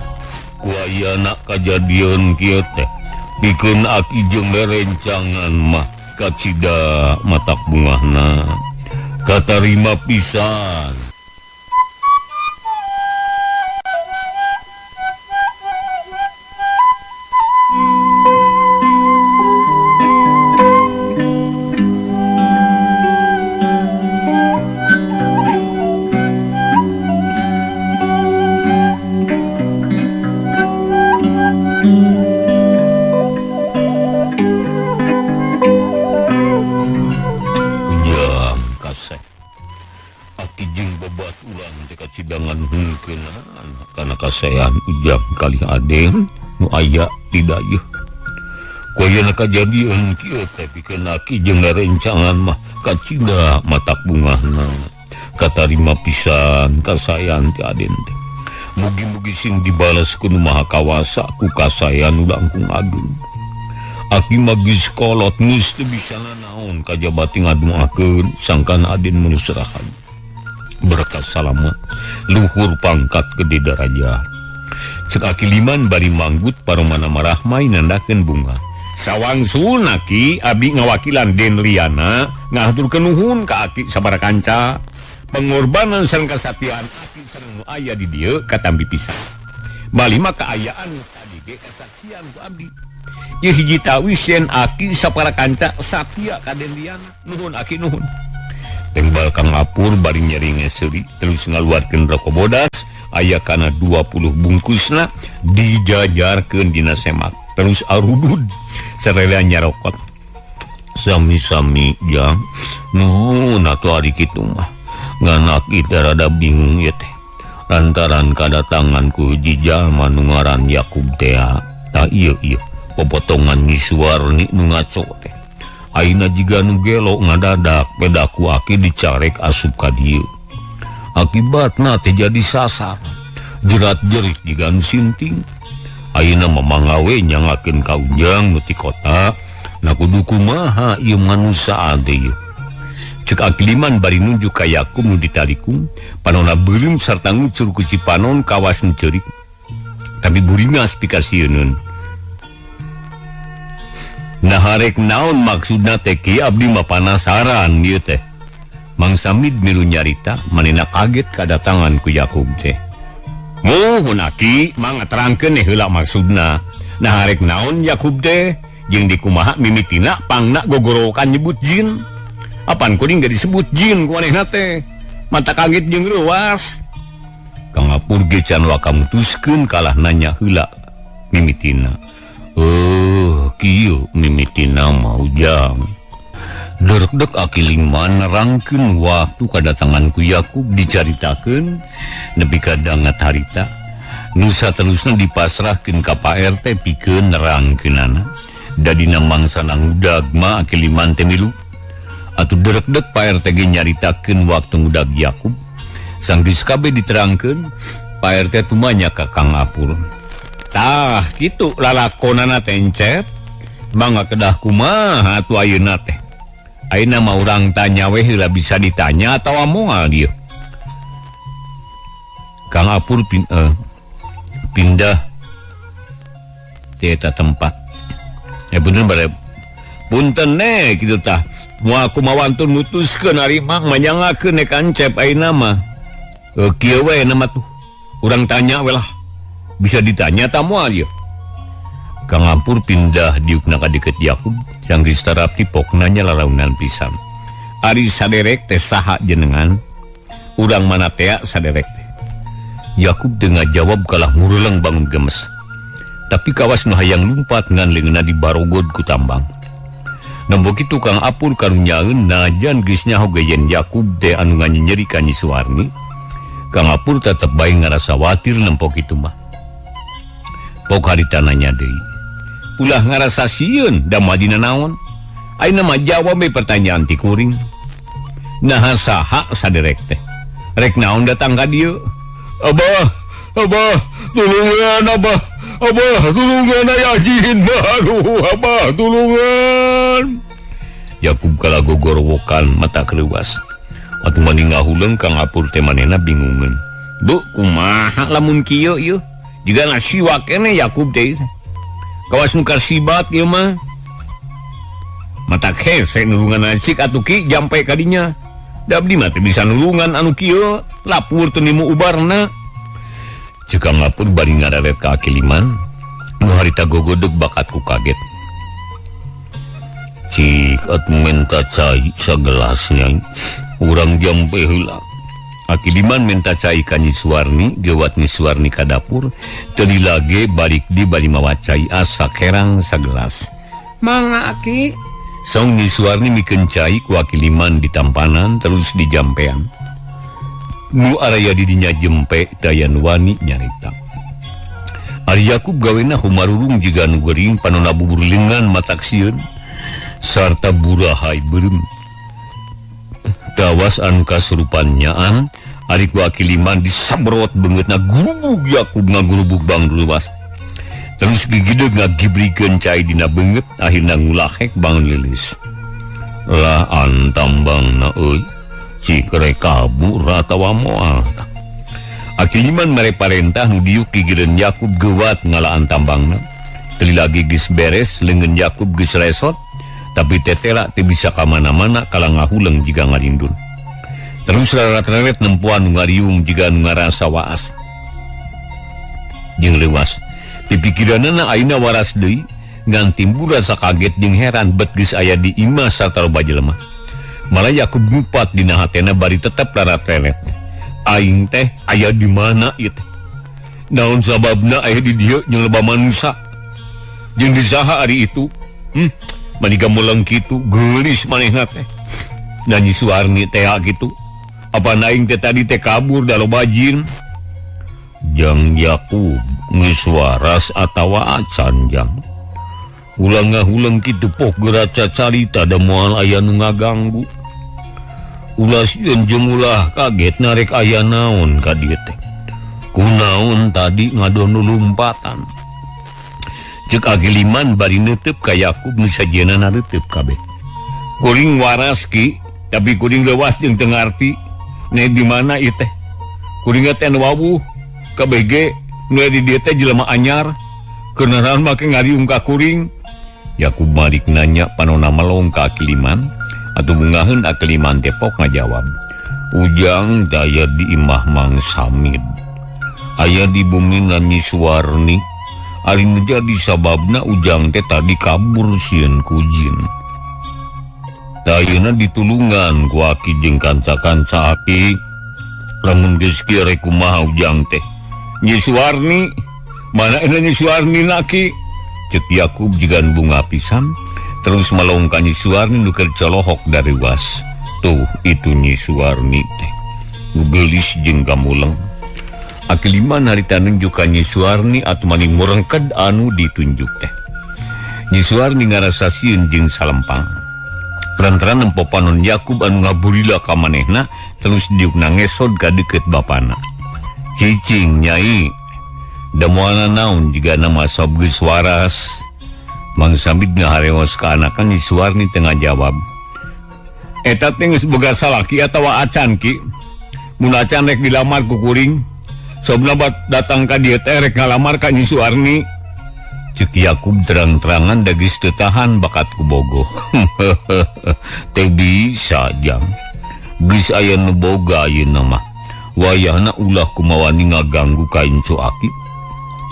ku ayana kajadian kieu teh pikeun aki jeung rerencangan mah kacida matak bungahna katarima pisan. Kasayan ujang kali adeng nu aya di dayeuh. Ku ayeuna kajadian kieu teh pikeun aki jeung rerencangan mah kacida matak bungahna. Katarima pisan kasayan ti aden teh. Mugi-mugi sing dibales ku Nu Maha Kawasa ku kasayan nu langkung ageung. Aki mah geus kolot geus teu bisa nanaon kajabati ngaduakeun sangkan aden mun serahan. Berkat salamet luhur pangkat gede darajat. Cek Aki Liman bari manggut paromana marahmai nandakeun bunga. Sawangsul naki abdi ngawakilan Den Liana ngahaturkeun nuhun ka aki sabaraha kanca. Pengorbanan sareng kasatiaan aki sareng nu aya di dieu katampi pisan. Bali mah kaayaan tadi ge kasaksian ku abdi. Ieu hiji tawis yen aki sapara kanca satia ka Den Liana. Nuhun aki nuhun. Tembal Kang Apur bari nyeringe seuri terus ngaluarkeun rokok bodas aya kana 20 bungkusna dijajarkeun dina semak terus arudud sarelea nyarokot. Sami-sami jang nuhun atuh ari kitu mah ngan aki teh rada bingung ieu teh lantaran kadatangan ku hiji jalma nu ngaran Yakub teh. Tah ieu ieu popotongan Nyi Suwarni nu ngaco teh. Ayeuna jiga nu gelo ngadadak pedaku aki dicarek asup ka dieu. Akibatna teh jadi sasar. Jerat-jerit jiga nu sinting. Ayeuna mah mangga we nyangakeun ka ujang nu ti kota. Na kudu kumaha ieu manusa teh ieu. Cek Akiliman bari nunjuk ka Yakub nu ditalikung, panonna beureum sarta ngucur ku cipanon kawas nu ceurik. Tapi buringas pikasieuneun. Nah harek naon maksudna teh ki abdi mah panasaran ieu teh. Mang Samid milu nyarita manehna kaget kadatangan ku Yakub teh. Muhun aki mangga terangkeun heula maksudna. Nah harek naon Yakub teh jeung dikumaha mimitina pangna gogorowokan nyebut jin. Apan kuring gak disebut jin ku manehna teh. Mata kaget jeung reuas. Kang Apur ge can waka mutuskeun kalah nanya heula mimitina. Kieu mimitina mah ujang. Derek-dek Akiliman nerangkeun waktu kadatangan ku Yakub dicaritakeun nepi ka dangat harita. Nu saterusna dipasrahkeun ka Pak RT pikeun nerangkeunana. Da dina mangsana ngudag mah Akiliman teh milu. Atuh derek-dek Pak RT ge nyaritakeun waktu ngudag Yakub. Sanggeus kabeh diterangkeun, Pak RT tumanya ka Kang Apur. Tah, kitu lalakonana teh encep. Mangga kedah kumaha atuh ayeuna teh. Ayeuna mah urang tanya we heula bisa ditanya atawa moal dieu. Kang Apur pindah ti eta tempat. Bener bare. Punten ne kitu tah. Moal kumaha wantun mutuskeun ari mang manyangakeun nek Encep ayeuna mah. Kieu we nama tuh. Urang tanya we lah. Bisa ditanya ta moal ieu. Kang Apur pindah diukna ka deket Yakub, sanggeus tarapti pokna nya lalaunan pisan. Ari saderek teh saha jenengan? Urang mana tea saderek teh? Yakub teu ngajawab kalah ngureleng bangun gemes. Tapi kawas nu hayang lumpat ngan leungeunna dibarogod ku tambang. Nembo kitu Kang Apur karunyaeun najan geus nyaho ge yen Yakub teh anu nganyenyeri ka Nyi Suwarni. Kang Apur tetep bae ngarasa watir nempo kitu mah. Pok harita nanya deui. Ulah ngarasa sieun da moal dina naon. Ayeuna mah jawab we pertanyaan ti kuring. Naha saha saderek teh? Rek naon datang ka dieu? Abah, abah, tulungan abah. Abah, tulungan aya jin baru, abah, tulungan. Yakub kala gogorowokan mata keleuas. Atuh mani ngahuleng Kang Apur teh manehna bingungeun. Bu, kumaha lamun kieu ieu? Jiga nasiwa keneh Yakub teh. Kawas nu kasibat ieu mah. Mata hese nulungan acik atuh ki jampe ka dinya. Da abdi mah teu bisa nulungan anu kieu, lapur teu nimu ubarna. Cek Kang Apur bari ngararet ka Akiliman, nu harita gogodeg bakat ku kaget. Cik atuh menta cai sagelas nya. Urang jampe heula. Akiliman menta cai ka Nyi Suwarni, gewat Nyi Suwarni ka dapur, teu dilage balik di bari mawa cai asa kerang sagelas. Mangga Aki. Song Nyi Suwarni mikeun cai ku Akiliman di tampanan terus dijampean. Nu araya di dinya jempe dayan wani nyarita. Ari Yakub gawena humarurung jiga nu gering panonna bubur lengan matak sieun sarta burahai beureum. Tawas anu kasurupan nyaan ari ku Akiliman disabrot beungeutna gurubug Yakub ngagurubug bang luas. Terus gigideg ngagibrikeun cai dina beungeut akhirna ngulahek bangun lilis. Lah antambangna euy. Cik rek kabur atawa moal. Akiliman mere parentah nu diuk gigireun Yakub gewat ngalaan tambangna. Teu lagi geus beres leungeun Yakub geus resot, tapi tetela teu bisa ka mana-mana kala ngahuleng jiga ngalindun. Terus rarat-raret nempuan nu ngariung jiga nu ngarasa waas. Jeung leuwas, pipikiranana ayeuna waras deui, ngan timbul rasa kaget jeung heran bet geus aya di imah sarta loba jelema. Malah Yakub ngupat dina hatena bari tetep rarat-reret. Aing teh aya di mana ieu teh? Naon sababna aya di dieu jeung loba manusa? Jeung di saha ari itu? Mani gamoleng kitu geulis manehna teh. Da Nyi Suwarni teh kitu. Apa aing teh tadi teh kabur da loba jin? Jang Yakub geus waras atawa acan jang. Ulah ngahuleng kitu pok geura cacarita da moal aya nu ngaganggu. Ulah sieun jeung ulah kaget narek aya naon ka dieu teh. Kunaon tadi ngadon lumpatan. Cek Akiliman bari neuteup ka Yakub nu sajena nareuteub kabeh. Kuring waras ki. Tapi kuring leuwas jeung teu ngarti. Ne di mana ieu teh? Kuring teh anu wawuh KBG nu di dieu teh jelema anyar. Kenaran make ngariung ka kuring. Yakub Malik nanya panona melong ka Aki Liman atuh bungaheun Aki Liman teh pok ngajawab. Ujang daya di imah Mang Samid. Aya di bumi Nyi Suwarni. Ari nu jadi sababna Ujang teh tadi kabur sieun ku jin. Ayeuna ditulungan ku aki jeung kanca-kanca aki. Lamun geus kieu rek kumaha Ujang teh? Nyi Suwarni, mana ini Nyi Suwarni naki? Cek Yakub jigan bunga pisan, terus melong ka Nyi Suwarni nu keur colohok dari was. Tuh itu Nyi Suwarni teh. Nu geulis jeung gamuleng. Aki Liman harita nunjuk ka Nyi Suwarni atuh maning murengked anu ditunjuk teh. Nyi Suwarni ngarasa sieun jeung salempang. Lantaran nempo panon Yakub anu ngabulila ka manehna terus diukna ngesod ka deukeut bapana. Cicing nyai, da moal naon jiga nama sob geus waras. Mang Samid ngaharewos ka anakan Nyi Suwarni teu ngajawab. Eta teh geus boga salaki atawa acan ki? Mun acan rek dilamar ku kuring, sobna datang ka dieu teh rek ngalamar ka Nyi Suwarni. Cek Yakub terang-terangan da geus teu tahan bakat ku bogoh. Teu bisa jang. Geus aya nu boga ayeuna mah. Wayahna ulah kumawani ngaganggu ka incu aki.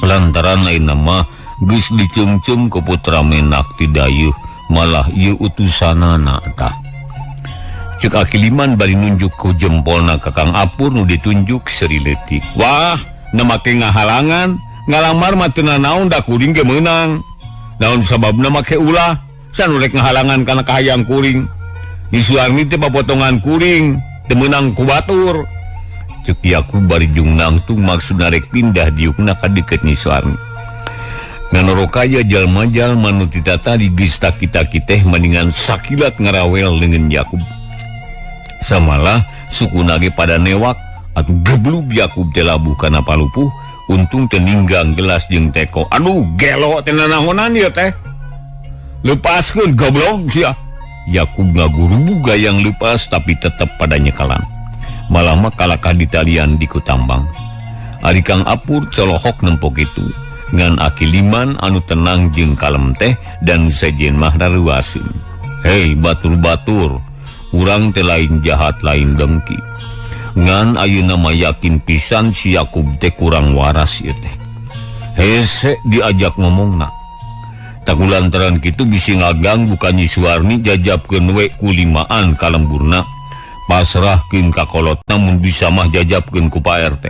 Lantaran ayeuna mah geus diceungceung ku putra menak ti dayeuh malah ieu utusanana tah. Cek Aki Liman bari nunjuk ku jempolna ka Kang Apur nu ditunjuk seuri leutik. Wah, na make ngahalangan. Ngalamar mah teu nanaon da kuring ge meunang. Naon sababna make ulah? Sanu rek ngahalangan kana kahayang kuring. Nyi Suwarni teh papotongan kuring, teu meunang ku batur. Cek Yakub bari jung nangtung maksudna rek pindah diukna ka deukeut Nyi Suwarni. Nganorokaya jalma-jalma nu ti tatadi geus taki-taki teh maningan sakilat ngarawel leungeun Yakub. Samalah sukuna ge pada newak atuh geblug Yakub teh labuh kana palupuh. Untung teu ninggang gelas jeung teko. Aduh, gelo teh nanaonan ieu teh. Lepaskeun goblok sia. Yakub ngagurubug gayang lepas tapi tetep pada nyekalan. Malah mah kalakah ditalian di kutambang. Ari Kang Apur colohok nempo kitu. Ngan Aki Liman anu tenang jeung kalem teh dan sejen mah raruaseun. Hei batur-batur, urang teh lain jahat lain dengki. Ngan ayeuna mah yakin pisan si Yakub teh kurang waras ieu teh. Hese diajak ngomongna. Takulantaran kitu bisi ngaganggu ka Nyi Suwarni jajabkeun we ku limaan ka lemburna. Pasrahkeun ka kolotna mun bisa mah jajabkeun ku Pak RT.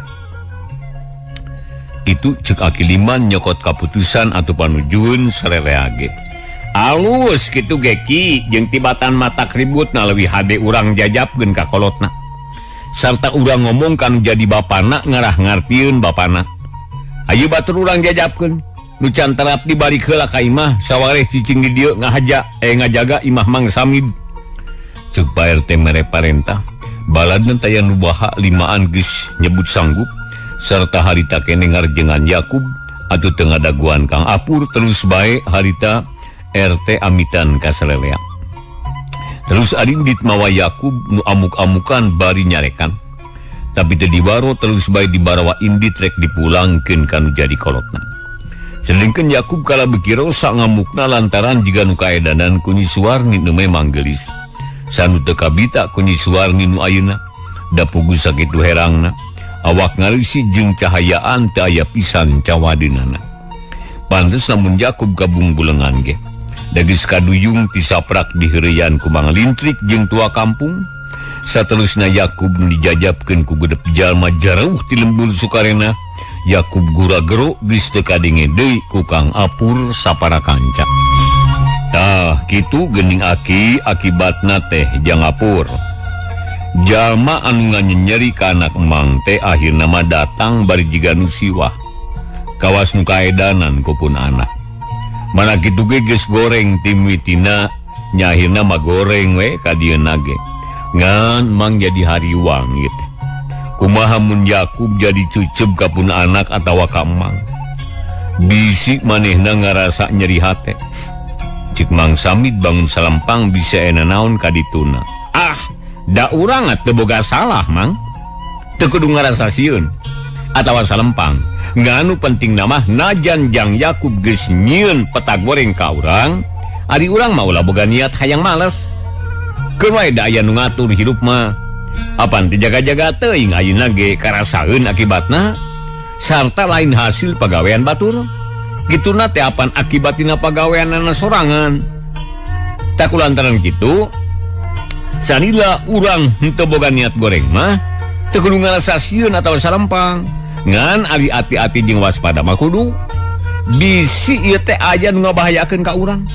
Itu cek Aki Liman nyokot kaputusan atau panujueun sarerea ge. Alus kitu ge ki jeung tibatan matak ributna leuwih hade urang jajabkeun ka kolotna. Sarta urang ngomong kanu jadi bapana ngarah ngartieun bapana. Ayo batur urang jajabkeun. Nu can terap dibalik heula ka imah sawareh cicing di dieu ngahaja ngajaga imah Mang Samid. Ceuk Pak RT mere parentah. Baladna taya nu baha limaan geus nyebut sanggup sarta harita keneh ngarjengan Yakub atuh teu ngadaguan Kang Apur terus bae harita RT amitan ka salelea. Terus Arindit mawa Yakub nu amuk-amukan bari nyarekan. Tapi teu diwaro terus bae dibarawa Indit rek dipulangkeun ka nu jadi kolotna. Sedengkeun Yakub kala beuki rosa ngamukna lantaran jiga nu kaedanan ku Nyi Suwarni nu memang geulis. Sanu teu kabita ku Nyi Suwarni nu ayeuna, da puguh sakitu herangna. Awak ngarisi jeung cahayaan teu aya pisan cawadeunana. Pantes lamun Yakub gabung bulengan ge. Dagis kaduyung tisaprak diheureyan ku Mang Lintrik jeung tua kampung. Saterusna Yakub nu dijajabkeun ku gedep jalma jarauh ti lembur Sukarena. Yakub gura-gero geus teu kadenge deui ku Kang Apur sapara kanca. Tah kitu geuning aki akibatna teh jang Apur. Jalma anu nganyenyeri ka anak emang teh akhirna mah datang bari jiga nu siwah. Kawas nu kaedanan ku pun anak. Mana kitu ge geus goreng timwitina nya akhirna mah goreng we ka dieuna ge. Ngan mang jadi hariwang ieu teh. Kumaha mun Yakub jadi cucub ka pun anak atawa ka emang. Bisi manehna ngarasa nyeri hate. Cik Mang Samid bangun salempang bisa ena naon ka dituna. Ah, Da urang teu boga salah mang. Teu kudu ngarasa sieun atawa salempang. Nganu penting nama najan Jang Yakub geus nyieun peta goreng ka urang, ari urang mah ulah boga niat hayang males. Keun wae da aya nu ngatur hirup mah. Apan teu jaga-jaga teuing ayeuna ge karasaeun akibatna sarta lain hasil pagawean batur. Gituna teh apan akibatina pagaweanana sorangan. Tak kulantaran kitu, sanila urang henteu boga niat goreng mah teu kudu ngarasa sieun atawa salempang. Ngan ari ati-ati jeung waspada mah kudu bisi ieu teh aya nu ngabahayakeun ka urang.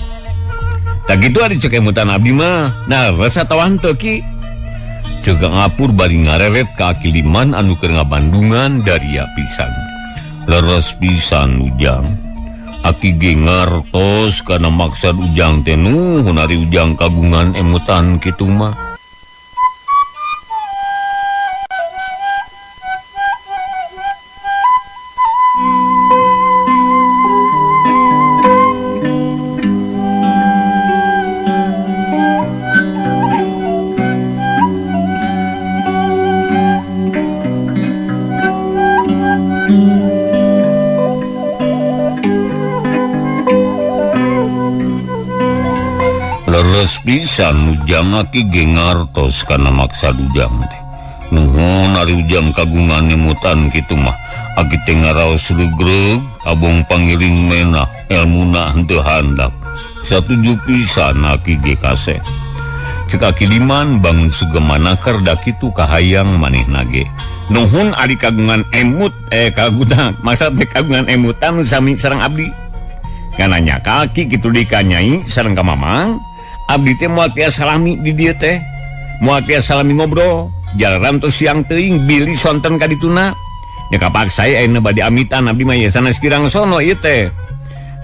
Tah kitu ari cek emutan abdi mah. Nah, rasa atawa henteu ki? Ceuk Kang Apur bari ngareret ka Aki Liman anu keur ngabandungan daria pisan. Leres pisan Ujang. Aki ge ngartos kana maksad Ujang teh nuhun ari Ujang kagungan emutan kitu mah. Leres pisan Ujang aki ge ngartos kana maksad Ujang teh. Nuhun ari Ujang kagungan emutan kitu mah. Aki teh ngaraos regreg abong pangiring menah elmuna henteu handap. Satuju pisan aki ge kaseh. Ceuk Aki Liman bangun sugemanakar da kitu kahayang manehna ge. Nuhun ari kagungan emut kagungan maksad teh kagungan emutan sami sareng abdi. Ngananya ka aki kitu di ka nyai sareng ka mamang. Abdi teh moal tiasa salami di dieu teh. Moal tiasa salami ngobrol. Jalaran tos siang teuing bilih sonten ka dituna. Nya kapaksa ayeuna bade amitan abdi mah ye sanes kirang sono ieu teh.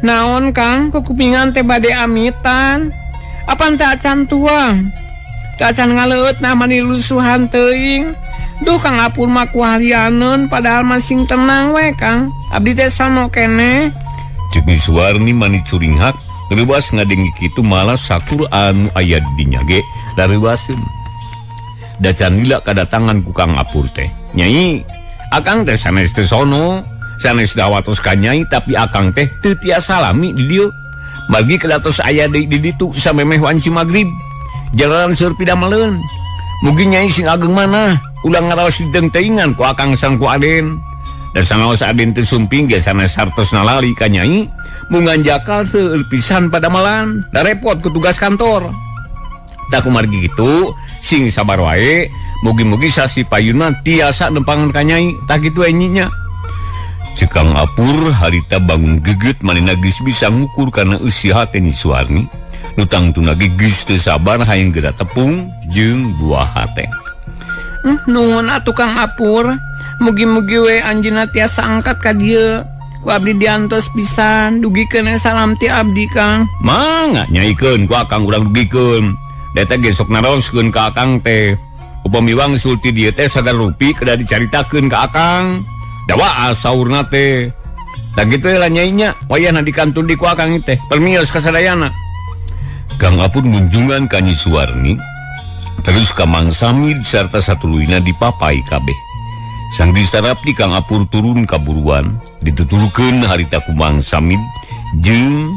Naon Kang kukupingan teh bade amitan? Apan teh acan tuang? Teh acan ngaleueut nah mani lusuhan teuing. Duh Kang Apur mah kuharianeun padahal mah sing tenang we Kang. Abdi teh sono keneh. Ceuk Nyi Suwarni mani curinghak. Reuwas ngadengi kitu malah sakur anu aya di dinya ge dareuwaseun. Da can lila kadatangan ku Kang Apur teh. Nyai, akang teh sanes teh sono, sanes dawatos ka nyai tapi akang teh teu tiasa lami di dieu. Margi kadatos aya deui di ditu samemeh wanci magrib. Jalaran seur pidameleun. Mugi nyai sing ageng manah, ulah ngaraos ditengteingan ku akang sareng ku Aden. Dan sanaos Aden teu sumping ge sanes hartos nalali ka nyai. Mungan jakal seueur pisan padamalan, da repot ku tugas kantor. Tak kumargi kitu, sing sabar wae, mugi-mugi sasi payuna tiasa nempangan ka nyai, tah kitu we nyinya. Ceuk Kang Apur harita bangun geget manehna geus bisa ngukur kana eusi hate Nyi Suwarni. Nu tangtuna ge geus teu sabar hayang geura tepung jeung buah hate. Nuhun atuh Kang Apur, mugi-mugi we anjeunna tiasa angkat ka dieu. Ku abdi diantos pisan dugikeun salam ti abdi Kang. Mangga nyaikeun ku akang urang dugikeun. Da teh ge sok naroskeun ka akang teh. Upami wangsul ti dieu teh sagala rupi kedah dicaritakeun ka akang. Da waas saurna teh. Da kitu lah nyainya wayahna dikantun di ku akang teh. Permios ka sadayana. Kang Apur ngunjungan ka Nyi Suwarni terus ka Mang Samid sarta satuluyna dipapai kabeh. Sanggeus tarapti Kang Apur turun ka buruan dituturkeun harita ku Mang Samid jeung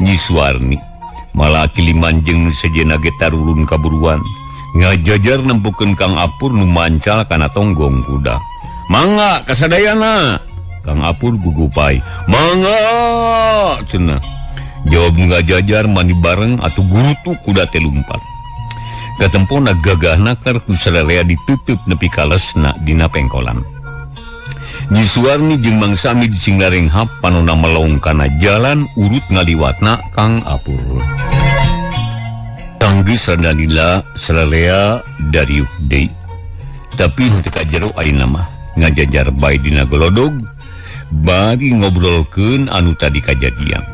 Nyi Suwarni. Malah Aki Liman jeung nu sejenna ge tarurun ka buruan ngajajar nempukeun Kang Apur nu mancal kana tonggong kuda. Mangga kasadayana. Kang Apur gugupai. Mangga cenah. Jawab ngajajar mani bareng atuh gurutu kuda teh lumpat. Katempona gagah nakar ku sararea ditutup nepi ka lesna dina pengkolan. Nyi Suwarni jeung Mang Samid sing larenghap panona melong kana jalan urut ngaliwatna Kang Apur. Tanggeus sadalila sararea dariuk deui. Tapi henteu ka jero ayeuna mah ngajajar bae dina golodog bari ngobrolkeun anu tadi kajadian.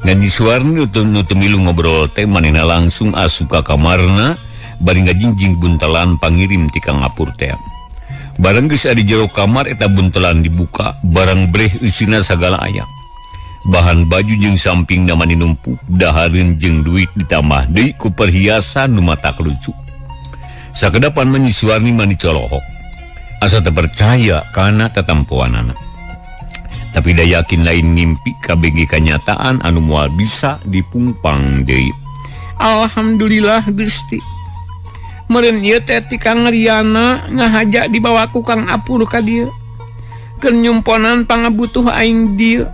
Ngan Nyi Suwarni nu teu milu ngobrol teh manehna langsung asup ka kamarna bari ngajingjing buntelan pangirim ti Kang Apur teh. Barang geus aya di jero kamar eta buntelan dibuka, barang breh eusina sagala aya. Bahan baju jeung sampingna mani numpuk, dahareun jeung duit ditambah deui ku perhiasan nu matak lucu. Sakedapan mah Nyi Suwarni mani colohok. Asa teu percaya kana tatampoanana. Tapi da yakin lain ngimpi kabeh kanyataan anu moal bisa dipungpang deui. Alhamdulillah Gusti. Meureun ieu teh ti Kang Riana ngahaja dibawa ku Kang Apur ka dieu. Keur nyumponan pangabutuh aing dieu.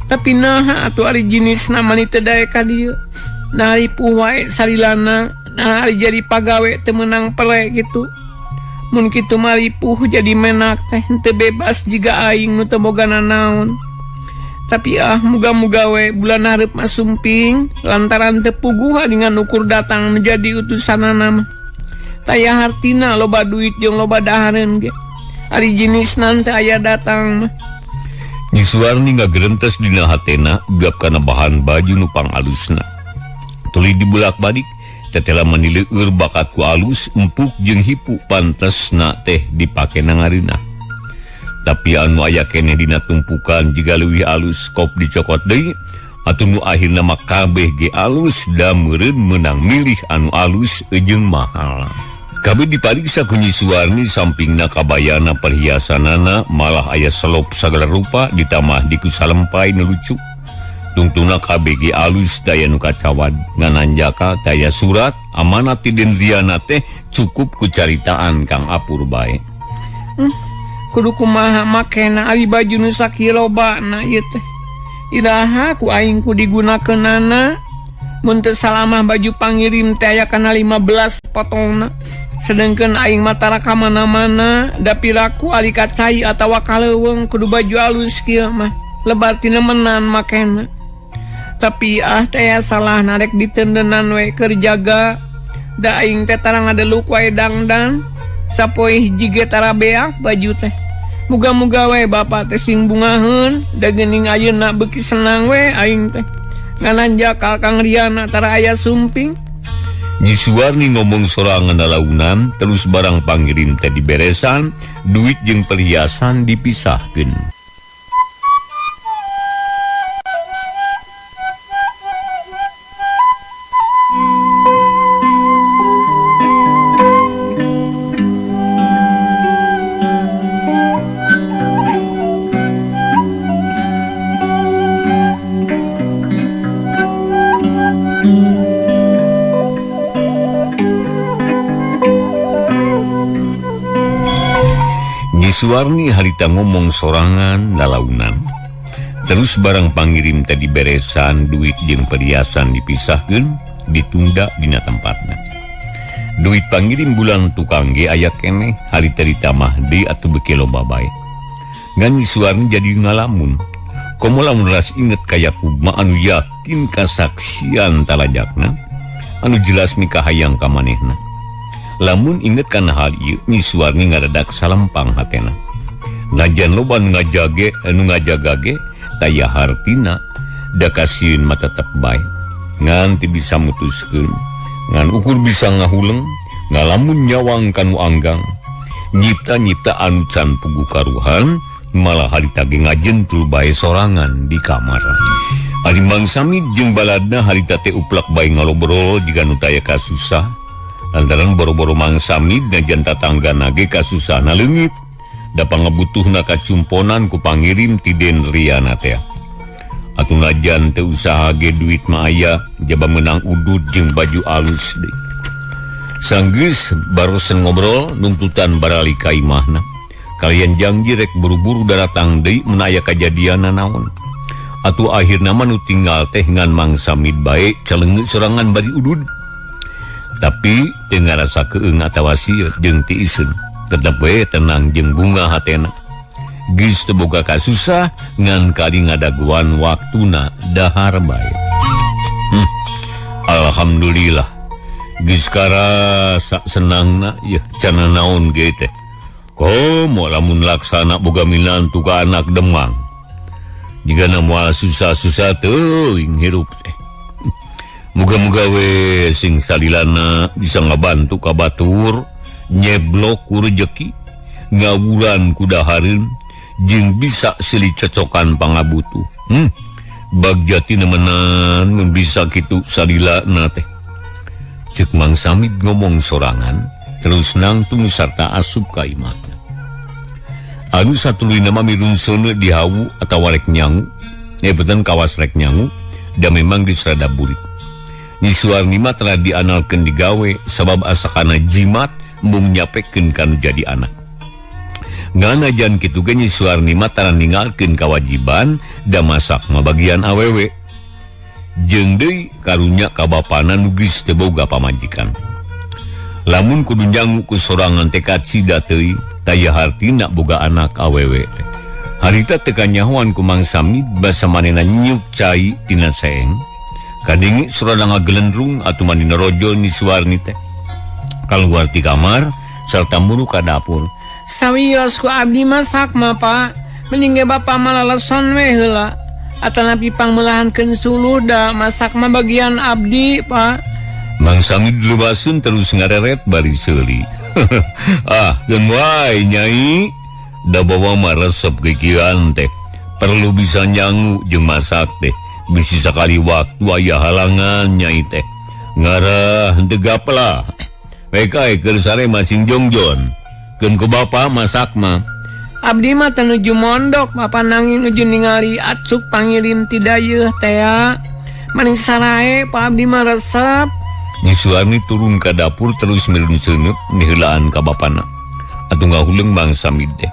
Tapi naha atuh ari jinisna mani teu daek ka dieu. Nah ripuh wae salilana, nah ari jadi pagawe teu meunang pere kitu. Mun kitu mah ripuh jadi menak teh henteu bebas jiga aing nu teu boga nanaon. Tapi ah muga-muga we bulan hareup mah sumping lantaran teu puguh dengan ukur datang menjadi utusanana mah. Taya hartina loba duit jeung loba dahareun ge. Ari jinisna teu aya datang mah. Nyi Suwarni ngagerentes dina hatena gap kana bahan baju nu pangalusna. Tuluy dibulak-balik tetela mani leueur bakat ku alus empuk jeung hipu pantesna teh dipake na ngareunah. Tapi anu aya keneh dina tumpukan jiga leuwih alus kop dicokot deui atuh nu akhirna mah kabeh ge alus da meureun meunang milih anu alus jeung mahal. Kabeh dipariksa ku Nyi Suwarni sampingna kabayana perhiasanana malah aya selop sagala rupa ditambah di ku salempai nu lucu. Tungtungna kabeh ge alus daya nu kacawad ngananjaka daya surat amanat ti Den Riana teh cukup ku caritaan Kang Apur bae. Kudu kumaha makena ari baju nu sakieu lobana ieu teh. Iraha ku aing ku digunakeunana. Mun teu salamah baju pangirim teh aya kana 15 potongna. Sedengkeun aing mah tara ka mana-mana, da piraku ari ka cai atawa ka leuweung kudu baju alus kieu mah. Lebar tina menan makena. Tapi ah teh salah narek ditendenan we keur jaga. Da aing teh tara ngadeluk wae dangdan. Sapoe hiji ge tara beak baju teh. Muga-muga we bapa teh sing bungaheun, da geuning ayeuna beuki senang we aing teh. Ngananja ka Kang Riana tara aya sumping. Nyi Suwarni ngomong sorangan lalaunan, terus barang pangirim teh diberesan, duit jeung perhiasan dipisahkeun. Nyi Suwarni harita ngomong sorangan lalaunan. Terus barang pangirim tadi beresan, duit jeung perhiasan dipisahkeun, ditunda dina tempatna. Duit pangirim bulan tukang ge aya keneh, harita ditamah deui atuh beuki loba bae. Ngan Nyi Suwarni jadi ngalamun. Komo lamun ras inget ka Yakub mah anu yakin kasaksian talajakna, anu jelas mikahayang ka manehna. Lamun inget kana hal ieu, Nyi Suwarni ngadadak salempang hatena. Najan loba nu ngajage, nu ngajaga ge taya hartina da kasieun mah tetep bae. Ngan teu bisa mutuskeun, ngan ukur bisa ngahuleng, ngalamun nyawang kanu anggang. Nyipta-nyipta anu can puguh karuhan, malah harita ge ngajentul bae sorangan di kamar. Ari Mang Samid jeung baladna harita teh uplak bae ngalobrol jiga nu taya kasusah. Lantaran boro-boro Mang Samid najan tatanggana ge kasusahna leungit. Da pangabutuhna kacumponan ku pangirim ti Den Riana teh. Atuh najan teu usaha ge duit mah aya, jaba meunang udud jeung baju alus deui. Sanggeus barosen ngobrol nungtutan barali ka imahna. Kalian janji rek buru-buru daratang deui mun aya kajadian nanaon. Atuh akhirna mah nu tinggal teh ngan Mang Samid bae celeungeut sorangan bari udud. Tapi teu ngarasa keung atawa sieun jeung tiiseun. Tetep we tenang jeung bunga hatena. Geus teu boga kasusah ngan kali ngadaguan waktuna dahar bae. Alhamdulillah. Geus karasa senangna yeuh cenah naon ge teh. Komo lamun laksana boga minantu ka anak Demang. Jigana moal susah-susah teuing hirup teh. Muga-muga we sing salilana bisa ngabantu ka batur, nyeblok ku rejeki, ngawuran ku dahareun, jeung bisa silih cocokan pangabutuh. Bagja tinemenan mun bisa kitu salilana teh. Ceuk Mang Samid ngomong sorangan Terus nangtung sarta asup ka imahna. Anu satuluyna mah mirun seuneu dihawu atawa rek nyangu, nyebetan kawas rek nyangu, da memang geus rada burit. Nyi Suwarni mah tara dianalkeun digawe sabab asakana jimat embung nyapekeun kanu jadi anak. Nganajan kitu ge Nyi Suwarni mah tara ninggalkeun kawajiban da masak mah bagian awewe. Jeung deui karunya ka bapana nu geus teu boga pamajikan. Lamun kudu nyangu ku sorangan teh kacida teuing, taya hartina boga anak awewe teh. Harita teu kanyahoan ku Mang Samid basa manehna nyiuk cai tina seeng. Kadenge surana ngagelendrung atuh manehna rojol Nyi Suwarni teh. Kaluar ti kamar sarta muru ka dapur. Sawios ku abdi masak mah Pak, mending ge bapa mah laleson we heula. Atanapi pangmeulahankeun suluh da masak mah bagian abdi Pak. Mang Samid lubasun terus ngareret bari seuli. Ah, geun wae nyai, da bawa mah resep kikieuan teh. Perlu bisa nyangu jeung masak teh. Bisi sakali waktu aya halangan nyai teh. Ngarah henteu gaplah. Rek keur sare masing jongjon. Keun ku bapa masak mah. Abdi mah teu nuju mondok, bapa nanging nuju ningali acuk pangirim ti dayeuh tea. Maning sarae Pak abdi mah resep. Nyi Suwarni turun ka dapur terus mirun seuneup niheulaan ka bapana. Atuh ngahuleung Mang Samid teh.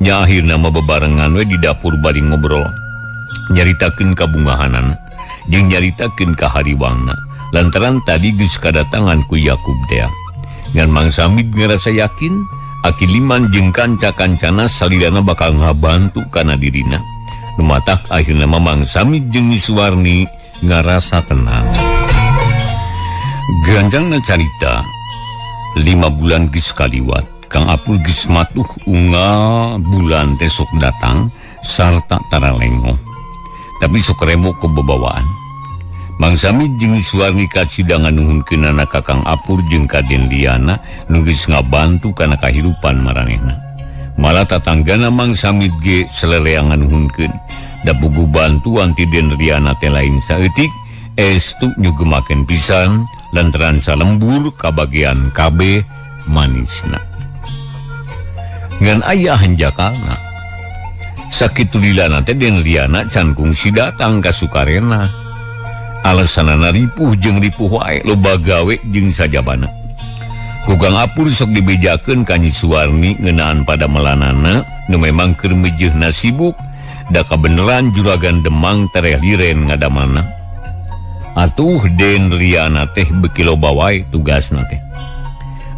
Nya akhirna mah bebarengan we di dapur bari ngobrol. Nyaritakeun kabungahanana jeung nyaritakeun ka hariwangna. Lantaran tadi geus kadatangan ku Yakub teh. Ngan Mang Samid ngarasa yakin Aki Liman jeung kanca-kancana salilana bakal ngabantu kana dirina. Nu matak akhirna mah Mang Samid jeung Nyi Suwarni ngarasa tenang. Ganjangna carita 5 bulan geus kaliwat, Kang Apul geus matuh unggal bulan teh sok datang sarta tara lengoh. Tapi sok remo ku bebawaan. Mang Samid jeung Nyi Suwarni kacida nganuhunkeunana ka Kang Apur jeung ka Den Liana nu geus ngabantu kana kahirupan maranehna. Malah tatanggana Mang Samid ge seleleang nganuhunkeun. Da puguh bantuan ti Den Liana teh lain saeutik, estu nyugemakeun pisan lantaran salembur kabagian kabeh manisna. Ngan aya hanjakalna. Sakitu lilana teh Den Liana can kungsi datang ka Sukarena. Alasanana ripuh jeung ripuh wae loba gawe jeung sajabana. Ku Kang Apur sok dibejakeun ka Nyi Suwarni ngeunaan pada melanana nu memang keur mejeuhna sibuk da kabeneran juragan Demang tereh liren ngadamana. Atuh Den Liana teh beuki loba wae tugasna teh.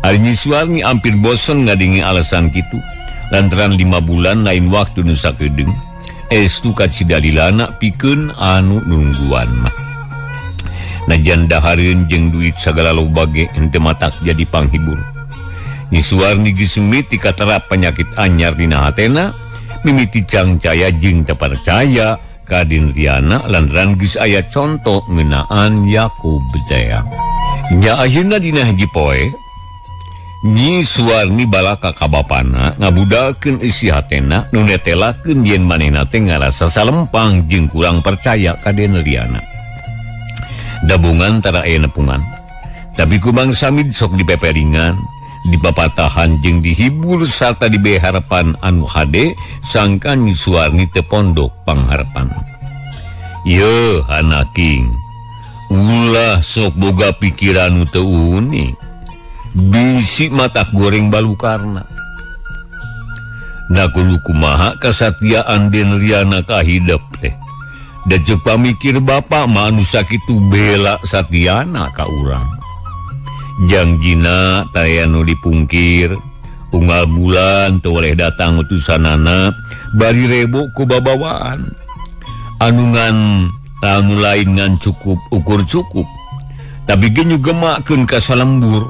Ari Nyi Suwarni ampir bosen ngadenge alasan kitu. Lantaran 5 bulan lain waktu nu sakedeung. Estu kacida lilana pikeun anu nungguan mah. Najan dahareun jeung duit sagala loba ge henteu matak jadi panghibur. Nyi Suwarni geus mimiti katerap penyakit anyar dina hatena, mimiti cangcaya jeung teu percaya ka Den Liana lantaran geus aya conto ngeunaan Yakub teh. Nya akhirna dina hiji poe Nyi Suwarni balaka ka bapana ngabudalkeun isi hatena nu netelakeun yen manehna teh ngarasa salempang jeung kurang percaya ka Den Liana. Dabungan tara aya nepungan. Tapi ku Mang Samid sok dipeperingan, dipapatahan jeung dihibur sarta diberi harapan anu hade sangkan Nyi Suwarni teu pondok pangharepan. Yeuh anaking, ulah sok boga pikiran nu teu unik. Bisi matak goreng balukarna. Na kudu kumaha kasatiaan Den Liana kahidep teh. Da ceuk pamikir bapa mah anu sakitu bela satiana ka urang. Jangjina taya nu dipungkir, unggal bulan teu boleh datang utusanana bari rebo ku babawaan. Anu ngan anu lain ngan cukup ukur cukup. Tapi ge nyugemakeun ka salembur.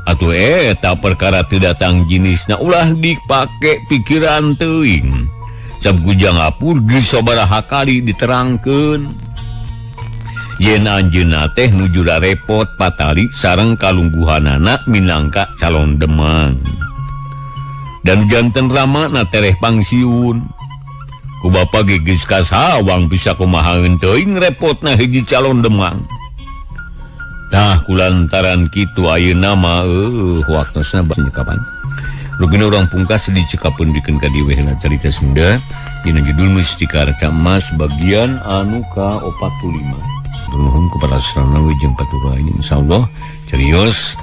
Atuh eta perkara teu datang jinisna ulah dipake pikiran teuing. Sab Kujang Apur geus sabaraha kali diterangkeun. Yen anjeunna teh nuju repot patali sareng kalungguhanana minangka calon Demang. Dan janten ramana tereh pangsiun. Ku bapa ge geus kasawang bisa kumaha teuing repotna hiji calon Demang. Tah kulantaran kitu ayeuna mah waktosna kapan. Rupina urang pungkas dicekapeun bikeun ka dieu heula carita Sunda dina judul Mustika Arca Emas bagian anu ka-45. Nuhun kepada sarana jeung paturai insyaallah cerios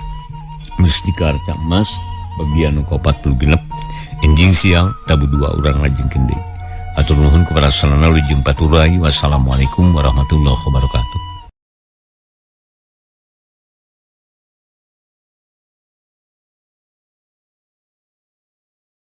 Mustika Arca Emas bagian anu ka-46 enjing siang tabu 2 urang lajengkeun deui. Atur nuhun kepada sarana jeung paturai. Wassalamualaikum warahmatullahi wabarakatuh.